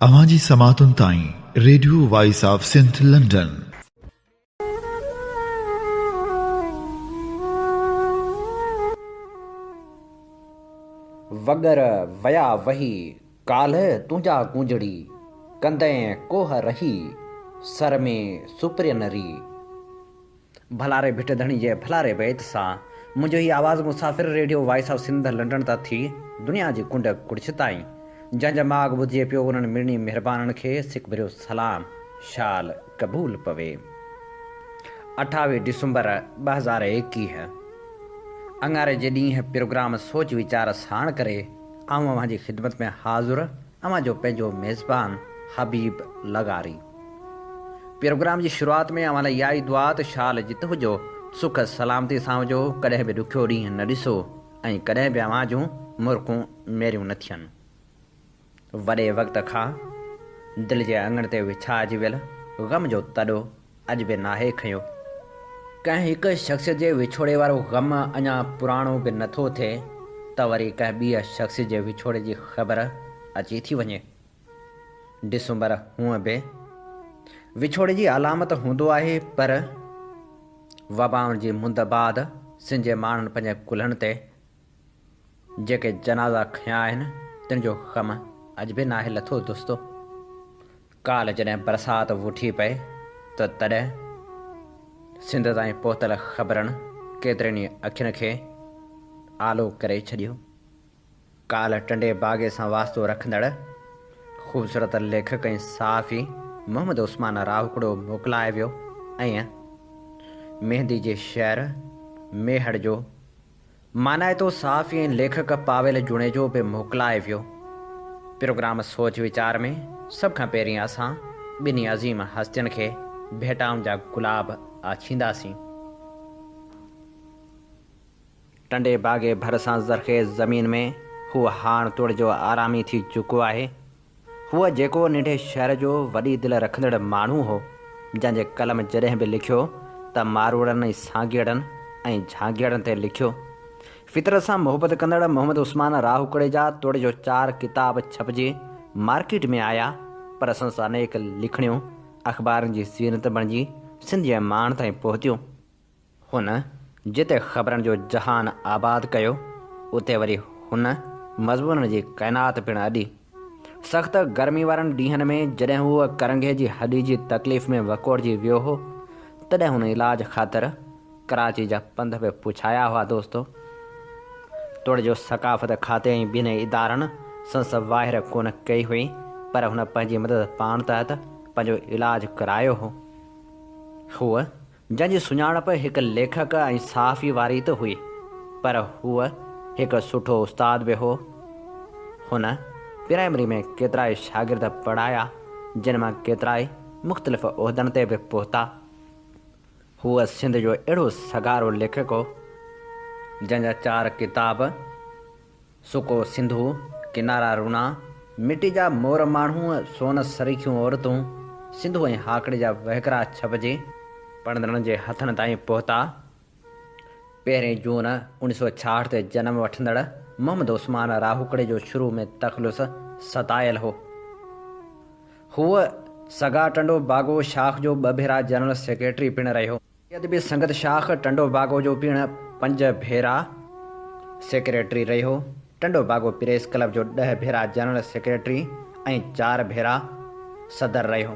اوهان جي سماعتن تائين radio voice of Sindh London. وڳر ويا وهي، ڪالهه تنهنجا ڪونجڙي، ڪندين ڪوهه رهي، سر ۾ سپرين ري. ڀلاري ڀٽ ڌڻي جي ڀلاري بيت سان منهنجو هي آواز مسافر radio voice of Sindh London تان ٿي دنيا جي ڪنڊ ڪڙڇ تائين جنهن جا ماڳ ٻڌجي پيو انهن مڙني مهربانن کي سڪ ڀريو سلام شال قبول پوي. اٺاويهه ڊسمبر 2021 اڱاري جي ڏينهن پروگرام سوچ ويچار ساڻ ڪري آئون اوهان جي خدمت ۾ حاضر اوهان جو پنهنجو ميزبان حبيب لغاري. پروگرام جي شروعات ۾ اوهان لاء اها ئي دعا ته شال جت هجو، سک سلامتي سان هجو، ڪڏهن به ڏکيو ڏينهن نه ڏسو ۽ ڪڏهن به اوهان جون مرڪون ميريون نه ٿين. وڏي وقت کان دل جي اڱڻ تي وڇائجي ويل غم جو تڏو اڄ به ناهي کنيو. ڪنهن هڪ شخصيت جي وڇوڙي وارو غم اڃا پراڻو به نٿو ٿئي ته وري ڪنهن ٻيء شخصيت جي وڇوڙي جي خبر اچي ٿي وڃي. ڊسمبر هونء به وڇوڙي جي علامت هوندو آهي پر وبائن جي مند بعد سنڌ جي ماڻهن پنهنجي ڪلهن تي جيڪي جنازا کنيا آهن تن جو غم اڄ به ناهي لٿو دوستو. ڪالهه جڏهن برسات وٺي پئي ته تڏهن سنڌ تائين پهتل خبرن ڪيترين ئي اکين کي آلو ڪري ڇڏيو. ڪالهه ٽنڊي باگي سان واسطو رکندڙ خوبصورت ليکڪ ۽ صحافي محمد عثمان راهوڪڙو موڪلائي ويو ۽ ميندي جي شهر ميهڙ جو مانائتو صحافي ۽ ليکڪ پاويل جوڻيجو به موڪلائي ويو. پروگرام سوچ ويچار ۾ سڀ کان پهرين اسان ٻنهي عظيم هستين کي ڀيٽائن جا گلاب آڇينداسين. ٽنڊي باگي ڀرسان زرخيز زمين ۾ هو هاڻ توڙ جو آرامي ٿي چڪو آهي. هو جيڪو ننڍي شهر جو وڏي دل رکندڙ ماڻهو هو، جنهن جي قلم جڏهن به لکيو ته ماروئڙن ۽ سانگيئڙن ۽ جهانگيئڙن تي لکيو. فطرت سان محبت ڪندڙ محمد عثمان راهوڪڙي جا توڙ جو چار ڪتاب ڇپجي مارڪيٽ ۾ آيا، پر سندس انيڪ لکڻيون اخبارن جي زينت بڻجي سنڌ جي ماڻهن تائين پهتيون. هن جتي خبرن جو جهان آباد ڪيو، اتي وري هن مضمونن جي ڪائنات پڻ اڏي. سخت گرمي وارن ڏينهن ۾ جڏهن هو ڪرنگهي جي هڏي جي تڪليف ۾ وڪوڙجي ويو هو، تڏهن هن علاج خاطر ڪراچي جا پنڌ به پڇايا هئا. دوستو! توڙي جو ثقافت کاتي ۽ ٻين ادارن سندس واهر ڪونه ڪئي هئي، پر هن پنهنجي مدد پاڻ تحت پنهنجو علاج ڪرايو هو. هو جنهن جي سڃاڻپ هڪ ليکڪ ۽ صحافي واري ته هئي، پر هو هڪ سٺو استاد به هو. هن پرائمري ۾ ڪيترائي شاگرد پڙهايا، جن مان ڪيترائي مختلف عهدن تي به پهتا. هو سنڌ جو اهڙو سگهارو ليکڪ هو، جنهن جا چار ڪتاب سڪو سنڌو، ڪنارا رونا، مٽي جا مور ماڻهو، سون سريکيون عورتون، سنڌو ۽ هاڪڙي جا وهڪرا ڇپجي پڙهندڙن جي هٿن تائين پهتا. پهرين جون 1966 تي جنم وٺندڙ محمد عثمان راهوڪڙي جو شروع ۾ تخلص ستايل هو. هو سگا ٽنڊو باگو شاخ جو ٻه ڀيرا جنرل سيڪريٽري پڻ رهيو. ادبي سنگت شاخ ٽنڊو باگو جو پڻ پنج ڀيرا سيڪريٽري رهيو. ٽنڊو باگو پريس ڪلب جو ڏهه ڀيرا جنرل سيڪريٽري ۽ چار ڀيرا صدر رهيو.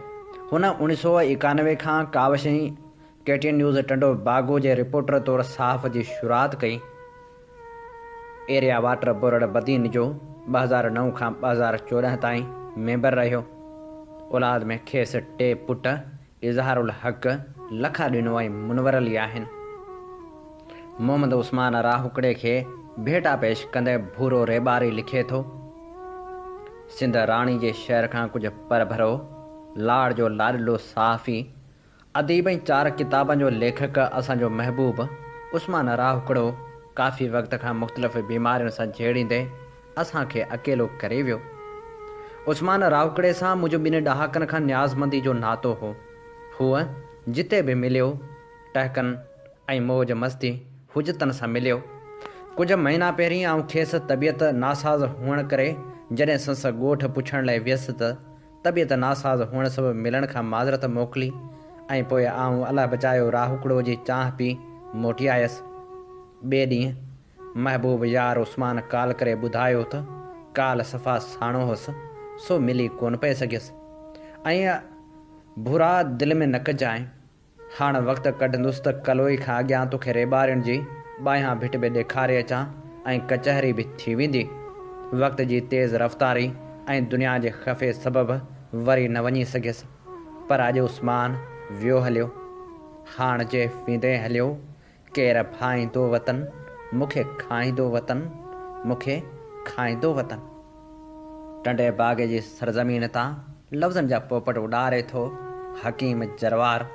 هن اوڻيهه سئو ايڪانوي کان Kawish ۽ K T N news Tando Bago جي رپورٽر طور صحافت جي شروعات ڪئي. ايريا واٽر بورڊ بدين جو 2009 کان 2014 تائين ميمبر رهيو. اولاد ۾ کيس ٽي پٽ اظهار الحق، لکا ڏنو ۽ منور علي آهن. محمد عثمان راهوڪڙي کي ڀيٽا پيش ڪندي ڀورو ريٻاري لکي ٿو، سنڌ راڻي جي شهر کان ڪجهه پرڀرو، لاڙ جو لاڏلو صحافي، اديب ۽ چار ڪتابن جو ليکڪ اسان جو محبوب عثمان راهوڪڙو ڪافي وقت کان مختلف بيمارين سان جهيڙيندي اسان کي اڪيلو ڪري ويو. عثمان راهوڪڙي سان منهنجو ٻن ڏهاڪن کان نيازمندي جو ناتو هو. هو جتي به مليو، ٽهڪن ۽ موج مستي حجتن سان مليو. ڪجهه مهينا پهرين آئون کيس طبيعت ناساز هئڻ ڪري جڏهن سندس ڳوٺ پڇڻ لاء ويس ته طبيعت ناساز هئڻ سبب ملڻ کان معذرت موڪلي ۽ پوء آئون الله بچايو راهوڪڙو جي چانهه پي موٽي آيس. ٻئي ڏينهن محبوب يار عثمان ڪال ڪري ٻڌايو ته ڪالهه صفا ساڻو هوس سو ملي ڪونه پئي سگهيس ۽ ڀورا دل ۾ نه ڪجانء. هاڻ وقت ڪڍندس ته ڪلوئي کان اڳيان توکي ريٻارين جي ٻاهيان ڀٽ به ڏيکاري اچان ۽ ڪچهري به ٿي ويندي. وقت جي تيز رفتاري ۽ دنيا جي خفي سبب وري نه وڃي سگهيس. پر اڄ عثمان ويو هليو. هاڻ جي ويندين هليو، ڪير ڀائيندو وطن، مون کي کائيندو وطن، مون کي کائيندو وطن. ٽنڊي باگي جي سرزمين تان لفظن جا پوپٽ اڏاري ٿو حڪيم جروار.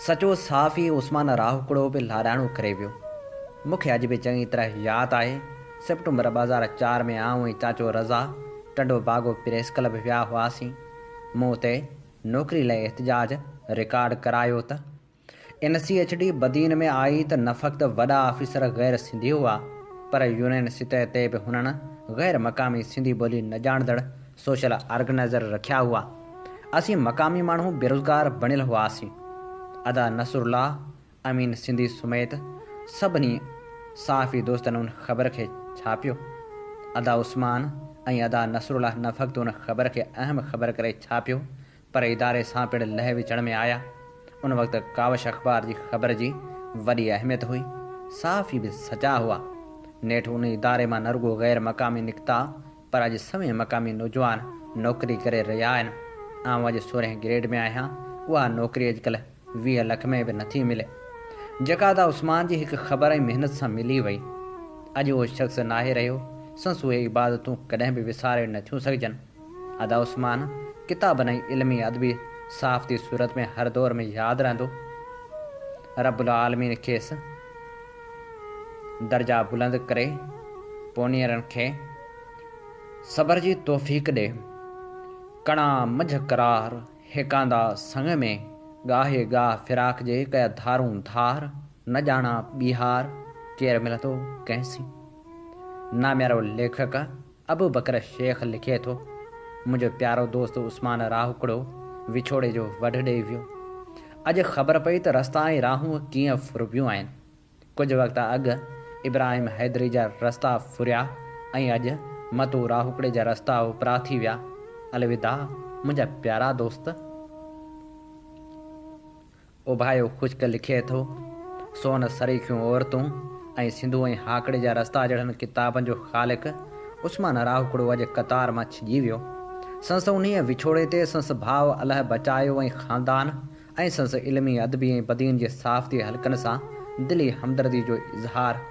سچو صحافي عثمان راهوڪڙو به لاڏاڻو ڪري ويو. مون کي اڄ به چڱي طرح ياد آهي سيپٽمبر 2004 ۾ آئون ۽ چاچو رضا ٽنڊو باگو پريس ڪلب ويا هئاسين. مون اتي نوڪري لاء احتجاج رڪارڊ ڪرايو ته N C H D Badin ۾ آئي ته نه فقط وڏا آفيسر غير سنڌي هئا پر يونين سطح تي به هنن غير مقامي سنڌي ٻولي نه ڄاڻندڙ سوشل آرگنائيزر رکيا هئا. اسين مقامي ماڻهو بيروزگار بڻيل هئاسين. ادا نصرالله امين سنڌي سميت سڀني صحافي دوستن ان خبر کي ڇاپيو. ادا عثمان ۽ ادا نصرالله نه فقط ان خبر کي اهم خبر ڪري ڇاپيو پر اداري سان پڻ لهه وچڙ ۾ آيا. ان وقت ڪاوش اخبار جي خبر جي وڏي اهميت هئي. صحافي به سچا هئا. نيٺ ان اداري مان نه رڳو غير مقامي نڪتا پر اڄ سوين مقامي نوجوان نوڪري ڪري رهيا آهن. آئون اڄ سورهين گريڊ ۾ آهيان. اها نوڪري اڄڪلهه 20 لک ۾ به نٿي ملي. جيڪا ادا عثمان جي هڪ خبر ۽ محنت سان ملي وئي. اڄ اهو شخص ناهي رهيو. سندس اهي عبادتون ڪڏهن به وساري نٿيون سگهجن. ادا عثمان ڪتابن ۽ علمي ادبي صحافتي صورت ۾ هر دور ۾ ياد رهندو. رب العالمين کيس درجا بلند ڪري پونيئرن کي صبر جي توفيق ڏي. ڪڻا منجهه قرار، هيڪاندا سڱ ۾، ڳاهي ڳاهه فراق جي ڪيا ڌارون ڌار، نه ڄاڻان ٻيهار، ڪير ملندو ڪنهن سين. ناميارو ليکڪ ابوبڪر شيخ لکي ٿو، منهنجو پيارو دوست عثمان راهوڪڙو وڇوڙي جو وڍ ڏئي ويو. اڄ خبر پئي ته رستا ۽ راهون ڪيئن ڦربيون آهن. ڪجهه وقت اڳ ابراهيم حيدري جا رستا ڦريا ۽ اڄ متو راهوڪڙي جا رستا اوپرا ٿي ويا. الوداع منهنجا پيارا دوست. اوڀايو خشڪ لکي ٿو، سون سريکيون عورتون ۽ سنڌو ۽ هاڪڙي جا رستا جهڙن ڪتابن جو خالق عثمان راهوڪڙو اڄ قطار مان ڇڄي ويو. سندس انهيء وڇوڙي تي سندس ڀاء الهه بچايو ۽ خاندان ۽ سندس علمي، ادبي ۽ بدين جي صحافتي حلقن سان دلي همدردي جو اظهار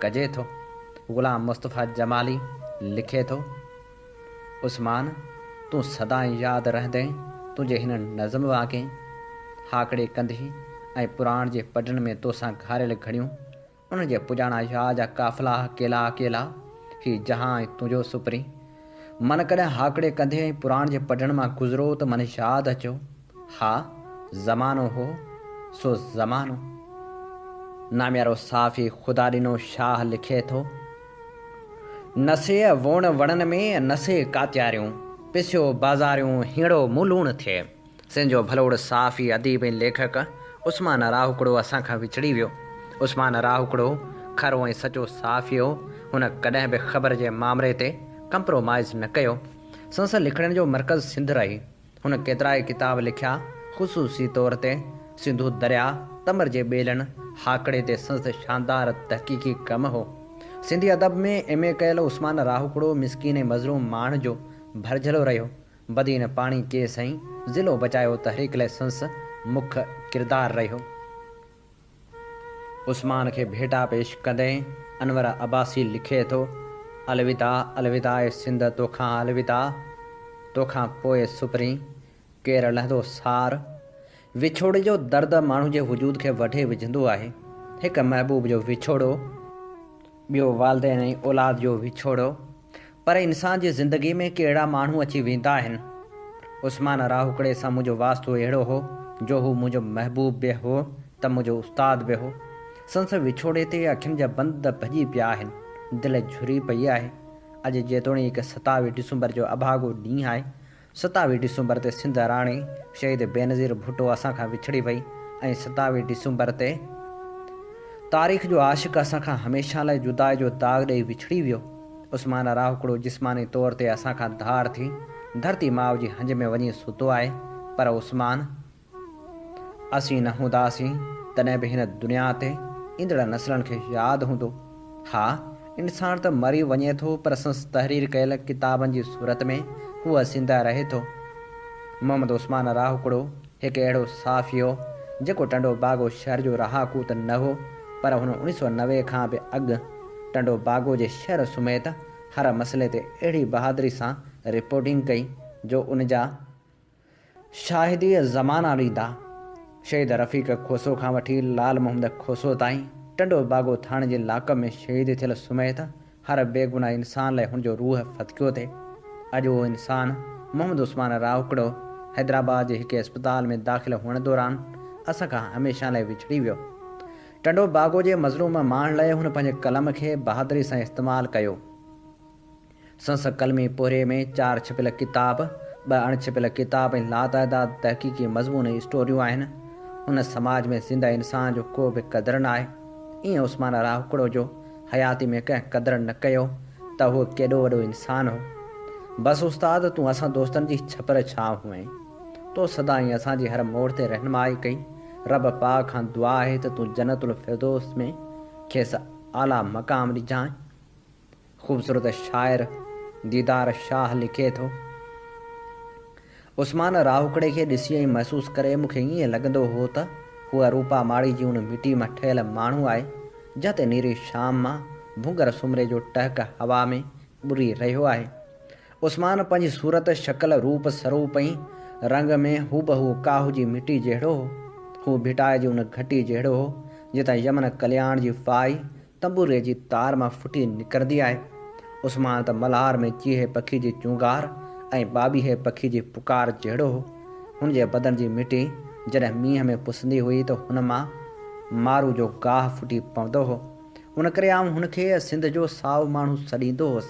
ڪجي ٿو. غلام مصطفيٰ جمالي لکي ٿو. عثمان، تون سدائين ياد رهندين، تنهنجي هن نظم وانگي، هاڪڙي ڪنڌي ۽ پراڻ جي پڊن ۾ توسان گهاريل گهڙيون، انهن جي پڄاڻا ياد جا قافلا اڪيلا اڪيلا، هي جهان ۽ تنهنجو سپرين. من ڪڏهن هاڪڙي ڪنڌي ۽ پراڻ جي پڊن مان گذرو ته من ياد اچيو، ها، زمانو هو، سو زمانو. ناميارو صحافي خدا ڏنو شاهه لکي ٿو. نسيء ووڻ وڻن ۾، نسي ڪاتياريون، پسيو بازاريون، هينئڙو مون لوڻ ٿئي. سنڌ جو ڀلوڙ صحافي، اديب ۽ ليکڪ عثمان راهوڪڙو اسان کان وڇڙي ويو. عثمان راهوڪڙو کرو ۽ سچو صحافي هو. هن ڪڏهن به خبر جي مامري تي ڪمپرومائيز نه ڪيو. سندس لکڻين جو مرڪز سنڌ رهي. هن ڪيترائي ڪتاب لکيا، خصوصي طور تي سنڌو درياء، تمر جي ٻيلن، هاڪڙي تي سندس شاندار تحقيقي ڪم هو. سنڌي ادب ۾ ايم اي ڪيل عثمان راهوڪڙو مسڪين ۽ مظلوم ماڻهن جو ڀرجهلو رهيو. بدين پاڻي ڪيس ۽ ضلعو بچايو تحريڪ لاء سندس مک ڪردار رهيو. عثمان کي ڀيٽا پيش ڪندي انور عباسي لکي ٿو، الوداع الوداع اي سنڌ توکان الوداع، توکان پوء سپرين ڪير لهندو سار. وڇوڙي جو درد ماڻهو جي وجود کي وڍي وجهندو آهي. هڪ محبوب جو وڇوڙو، ٻيو والدين ۽ اولاد جو وڇوڙو، پر انسان جي زندگي ۾ ڪي اهڙا ماڻهو اچي ويندا آهن. عثمان راهوڪڙي سان منهنجو واسطو اهڙو هو جو هو منهنجو محبوب به هو ته منهنجو استاد به هو. سندس وڇوڙي تي اکين جا بند ڀڄي پيا آهن، دل جهري پئي آهي. اڄ جيتوڻيڪ 27 ڊسمبر جو اڀاڳو ڏينهن آهي. ستاويهه ڊسمبر تي سنڌ راڻي شهيد بينظير ڀٽو اسان کان وڇڙي وئي ۽ ستاويهه ڊسمبر تي تاريخ جو عاشق اسان کان هميشه لاء جدائي جو داغ ڏئي وڇڙي ويو. عثمان راهوڪڙو جسماني طور تي اسان کان ڌار ٿي ڌرتي ماء جي هنج ۾ وڃي ستو آهي پر عثمان اسين نه هونداسين تڏهن به هن دنيا تي ايندڙ نسلن کي ياد هوندو. ها، انسان ته مري وڃي ٿو پر سندس تحرير ڪيل ڪتابن جي صورت ۾ هو زنده رهي ٿو. محمد عثمان راهوڪڙو هڪ اهڙو صحافي هو، جيڪو ٽنڊو باگو شهر جو رهاڪو ته نه هو پر هن اوڻيهه سؤ 90 کان به اڳ ٽنڊو باگو جي شهر سميت هر مسئلي تي اهڙي بهادري سان رپورٽنگ ڪئي جو ان جا شاهدي زمانا ڏيندا. شهيد رفيق کوسو کان وٺي لال محمد کوسو تائين ٽنڊو باگو ٿاڻي جي لاڪپ ۾ شهيد ٿيل سميت هر بيگناهه انسان لاء هن جو روح ڦٿڪيو ٿي. اڄ اهو انسان محمد عثمان راهوڪڙو حيدرآباد جي هڪ اسپتال ۾ داخل هئڻ دوران اسان کان هميشه لاء وڇڙي ويو. ٽنڊو باگو جي مظلوم ماڻهن لاء هن پنهنجي قلم کي بهادري سان استعمال ڪيو. سندس قلمي پورهيي ۾ چار ڇپيل ڪتاب، ٻه اڻ ڇپيل ڪتاب ۽ لاتعداد تحقيقي مضمون ۽ اسٽوريون آهن. هن سماج ۾ زنده انسان جو ڪو به قدر ناهي. ائين عثمان راهوڪڙو جو حياتي ۾ ڪنهن قدر نه ڪيو ته هو ڪيڏو وڏو انسان هو. بس استاد تون اسان دوستن جي ڇپر ڇانو هئين. تو سدائين اسان جي هر موڙ تي رهنمائي ڪئي. رب پاڪ کان دعا آهي ته تون جنت الفردوس ۾ کيس اعليٰ مقام ڏجانء. خوبصورت شاعر ديدار شاهه لکي ٿو، عثمان راهوڪڙي کي ڏسي ۽ محسوس ڪري مون کي ائين لڳندو هو ته هو روپا ماڙي جي ان مٽي مان ٺهيل ماڻهو آهي، جنهن تي نيري شام مان ڀونگر سومري جو ٽهڪ هوا ۾ ٻري رهيو آهي. عثمان پنهنجي صورت، شڪل، روپ، سروپ ۽ رنگ ۾ هوبهو ڪاهو جي مٽي جهڙو هو. هو ڀٽائي جي ان گهٽي جهڙو هو، جتان يمن ڪلياڻ جي وائي تنبوري جي تار مان ڦٽي نڪرندي آهي. عثمان ته ملهار ۾ چيهي پکي جي چونگار ۽ ٻاٻيهي پکي جي پڪار جهڙو هو. هن جي بدن جي مٽي جڏهن مينهن ۾ پسندي هئي ته هن مان مارو جو گاهه ڦٽي پوندو هو. ان ڪري آئون هن کي سنڌ جو سائو ماڻهو سڏيندو هوس.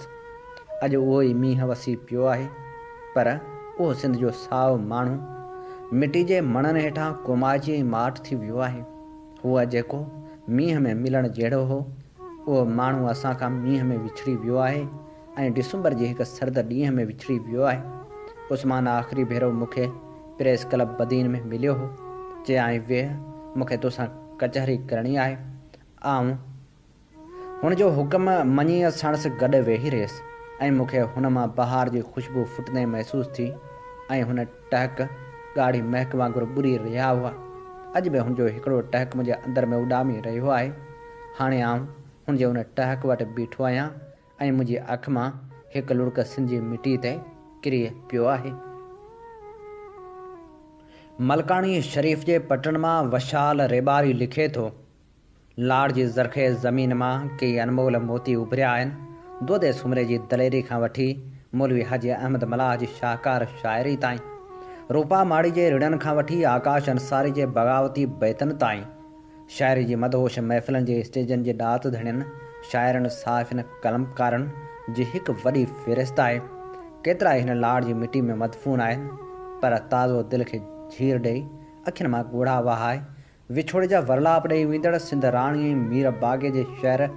اڄ اهو ئي مينهن وسي پيو آهي، پر اهو سنڌ جو سائو ماڻهو مٽي جي مڻن هيٺان ڪومائجي ۽ ماٺ ٿي ويو آهي. هو جيڪو مينهن ۾ ملڻ جهڙو هو، اهو ماڻهو اسان کان مينهن ۾ وڇڙي ويو آهي ۽ ڊسمبر جي هڪ سرد ڏينهن ۾ وڇڙي ويو آهي. عثمان آخري ڀيرو مون کي پريس ڪلب بدين ۾ مليو هو. چيائين ويهه، مون کي توسان ڪچهري ڪرڻي آهي. آئون هن جو حڪم مڃي ساڻس گڏ ويهي رهيس ۽ مون کي هن مان بهار جي خوشبو ڦٽندي محسوس ٿي ۽ هن ٽهڪ ڳاڙهي مهڪ وانگر ٻري رهيا هئا. اڄ به هن جو هڪڙو ٽهڪ منهنجي اندر ۾ اڏامي رهيو آهي. هاڻي آئون هن جي ان ٽهڪ وٽ بيٺو آهيان ۽ منهنجي اک مان هڪ لڙڪ سنڌ جي مٽي تي ڪري پيو آهي. ملڪاڻي شريف جي پٽن مان وشال ريٻاري لکي ٿو، لاڙ جي زرخيز زمين مان ڪيئي انمول موتي اڀريا آهن. دودي سومري جي دليري کان وٺي مولوي حاجي احمد ملاح جي شاهڪار شاعري تائين، روپا ماڙي جي رڙن کان وٺي آڪاش انصاري جي بغاوتي بيتن تائين، شاعري جي مدهوش محفلن جي اسٽيجن جي ڏات ڌڻين، شاعرن، صحافين، قلمڪارن جي هڪ وڏي فهرست آهي. ڪيترائي هن لاڙ جي مٽي ۾ مدفون آهن، پر تازو دل کي جهير ڏئي، اکين مان ڳوڙها وهائي، وڇوڙي جا ورلاپ ڏئي ويندڙ سنڌ راڻي ۽ مير باگي جي شهر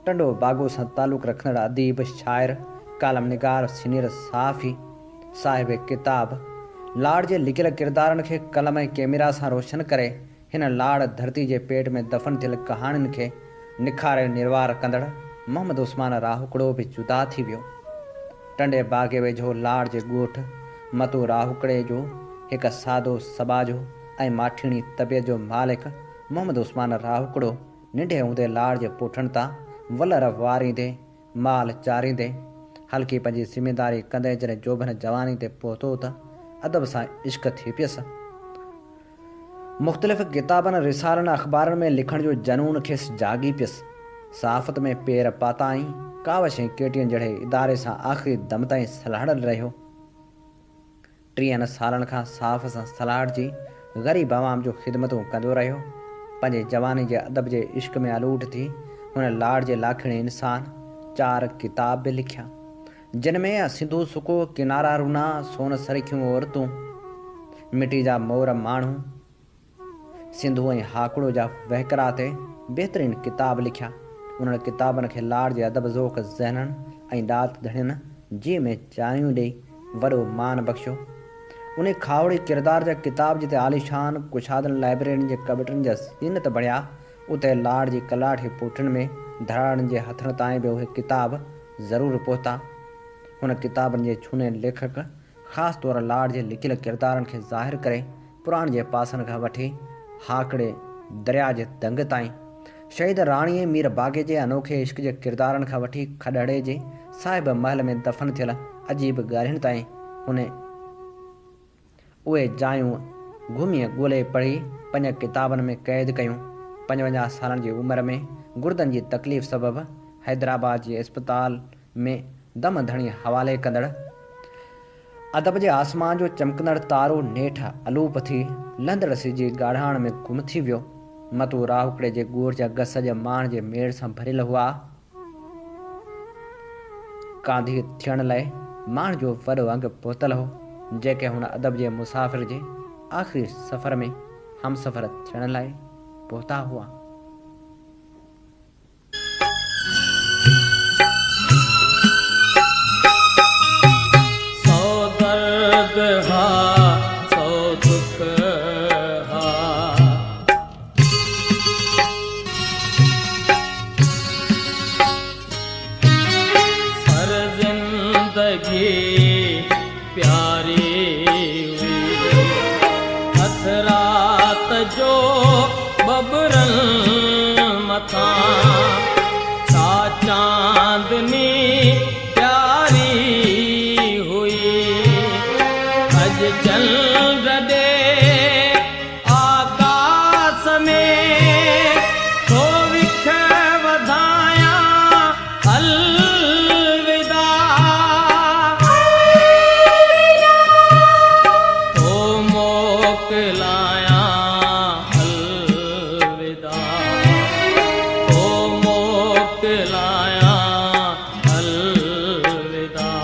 ٽنڊو باگو سان تعلق رکندڙ اديب، شاعر، ڪالم نگار، سينيئر صحافي، صاحب ڪتاب، لاڙ جي لڪيل ڪردارن کي قلم ۽ ڪئميرا سان روشن ڪري هن لاڙ ڌرتي جي پيٽ ۾ دفن ٿيل ڪهاڻين کي نکاري نروار ڪندڙ محمد عثمان راهوڪڙو به جدا ٿي ويو. ٽنڊي باگي ويجهو لاڙ جي ڳوٺ متو راهوڪڙي جو هڪ سادو، سٻاجهو ۽ ماٺيڻي طبيعت جو مالڪ محمد عثمان راهوڪڙو ننڍي هوندي لاڙ جي پوٺن تان ولر واريندي، مال چاريندي، هلڪي پنهنجي ذميداري ڪندي جڏهن جوڀن جواني تي پهتو ته ادب سان عشق ٿي پيس. مختلف ڪتابن، رسالن، اخبارن ۾ لکڻ جو جنون کيس جاڳي پيس. صحافت ۾ پير پاتائين، ڪاوش ۽ ڪي ٽي اين جهڙي اداري سان آخري دم تائين سلهاڙيل رهيو. ٽيهن سالن کان صحافت سان سلهاڙجي غريب عوام جون خدمتون ڪندو رهيو. پنهنجي جواني جي ادب جي عشق ۾ الوٽ ٿي هن لاڙ جي لاکيڻي انسان چار ڪتاب به لکيا. جن ۾ سنڌو سڪو، ڪنارا رونا، سون سرکيون عورتون، مٽي جا مور ماڻهو، سنڌو ۽ هاڪڙو جا وهڪرا تي بهترين ڪتاب لکيا. انهن ڪتابن کي لاڙ جي ادب ذوق ذهنن ۽ ڏات ڌڻين جيء ۾ جايون ڏئي وڏو مان بخشيو. انهي کاهوڙي ڪردار جا ڪتاب جتي عاليشان ڪشادن لائبريرين جي ڪٻٽن جا زينت بڻيا، اتي لاڙ جي ڪلاٺي پوٺين ۾ ڌراڙن جي هٿن تائين به اهي ڪتاب ضرور پهتا. هن ڪتابن جي جھوني ليکڪ خاص طور لاڙ جي لڪيل ڪردارن کي ظاهر ڪري پراڻ جي پاسن کان وٺي هاڪڙي درياء جي دنگ تائين، شهيد راڻي ۽ مير باگي جي انوکي عشق جي ڪردارن کان وٺي کڏهڙي جي صاحب محل ۾ دفن ٿيل عجيب ڳالهين تائين هن اهي جايون گهمي ڳولي پڙهي پنج ڪتابن ۾ قيد ڪيون. 55 سالن جي عمر ۾ گردن جي تڪليف سبب حيدرآباد جي اسپتال ۾ دم ڌڻي حوالي ڪندڙ ادب جي آسمان جو چمڪندڙ تارو نيٺ الوپ ٿي لهندڙ سج جي ڳاڙهاڻ ۾ گم ٿي ويو. متو راهوڪڙي جي ڳوٺ جا گس اڄ ماڻ جي ميڙ سان ڀريل هئا. ڪانڌي ٿيڻ لئه ماڻ جو وڏو انگ پهتل هو، جيڪي هن ادب جي مسافر جي آخري سفر ۾ همسفر ٿيڻ لاء پهتا هئا. سو درد ها سو دک ها. پر زندگي پياري هئي. اڌ رات جو ٻٻرن مٿان ڇا چاندني پياري هئي. اڄ چنڊ ڏي آڪاس ۾ ٿو وک وڌايان الوداع. ٿو موڪلايان الوداع. ٿو موڪلايان الوداع.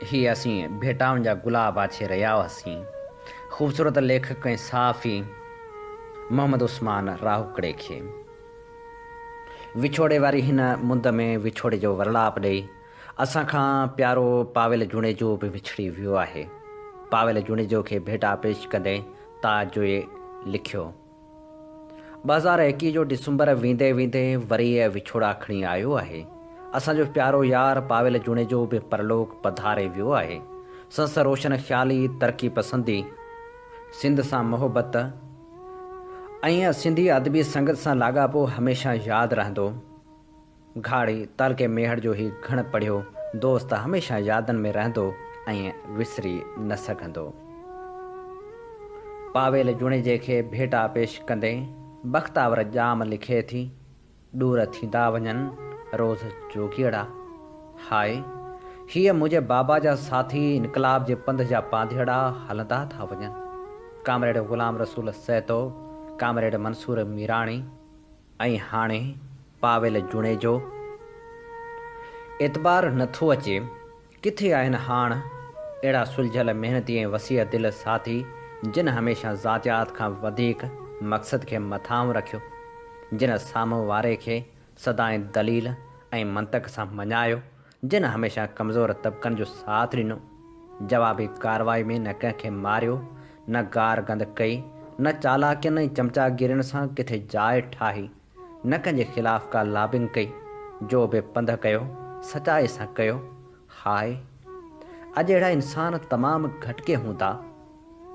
هي اسين ڀيٽائن جا گلاب آڇي رهيا هئاسين. خوبصورت ليکڪ ۽ صحافي محمد عثمان راهوڪڙي کي وڇوڙي واري هن مند ۾ وڇوڙي جو ورلاپ ڏئي اسان کان پيارو پاويل جوڻيجو به وڇڙي ويو آهي. پاويل جوڻيجو کي ڀيٽا پيش ڪندي تاج جويي لکيو. 2021 جو ڊسمبر ويندي ويندي وري وڇوڙا کڻي آيو آهي. اسان جو پيارو يار پاويل جوڻيجو به پرلوڪ پڌاري ويو آهي. سندس روشن خيالي، ترقي پسندي، سنڌ سان محبت ۽ سنڌي ادبي سنگت سان لاڳاپو هميشه ياد رهندو. گهاڙي تعلقي ميهڙ جو هي گهڻ پڙهيو دوست هميشه يادن ۾ رهندو ۽ وسري نه سگهندو. پاويل جوڻيجي کي ڀيٽا پيش ڪندي بختاور ڄام لکي ٿي، ڏور ٿيندا وڃن روز جوڳيئڙا. هاء! هيء منهنجي بابا جا ساٿي انقلاب جي پنڌ جا پانڌيئڙا هلندا ٿا وڃن. ڪامريڊ غلام رسول سهتو، ڪامريڊ منصور ميراڻي، ۽ هاڻي پاويل جوڻيجو اعتبار نه ٿو اچي، ڪٿي آهن هاڻ اهڙا سلجهيل محنتي ۽ وسيع دل ساٿي جن هميشه ذاتيات کان وڌيڪ مقصد کي مٿانهون رکيو، جن سامهون واري کي سدائين دليل ۽ منطق سان مڃايو، جن هميشه ڪمزور طبقن جو ساٿ ڏنو، جوابي ڪارروائي ۾ نه ڪنهن کي ماريو، نه گار گند ڪئي، نه چالاڪين ۽ چمچاگيرين سان ڪٿي جاء ٺاهي، نه ڪنهن جي خلاف ڪا لابنگ ڪئي، جو به پنڌ ڪيو، سچائي سان ڪيو. هاء! اڄ اهڙا انسان تمام گهٽ ڪي هوندا.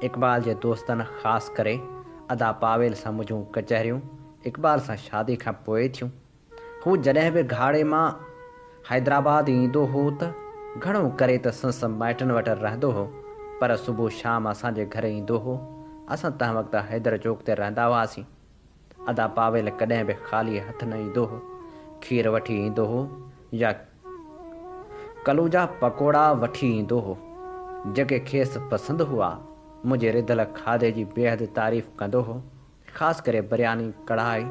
اقبال جي دوستن خاص ڪري ادا پاويل سان منهنجون ڪچهريون اقبال سان شادي کان پوء ٿيون. هو جڏهن به گهاڙي مان حيدرآباد ايندو هو ته گهڻو ڪري ته سنس مائٽن وٽ رهندو هو، پر صبح شام اسان جي گهر ايندو هو. اسان تنهن وقت حيدر چوڪ تي رهندا هئاسين. ادا پاويل ڪڏهن به خالي هٿ نه ايندو هو. کير وٺي ايندو هو يا ڪلو جا پڪوڙا وٺي ايندو هو، جيڪي کيس پسند هئا. منهنجي رڌل کاڌي جي بيحد تعريف ڪندو هو. خاص ڪري برياني، ڪڙهائي،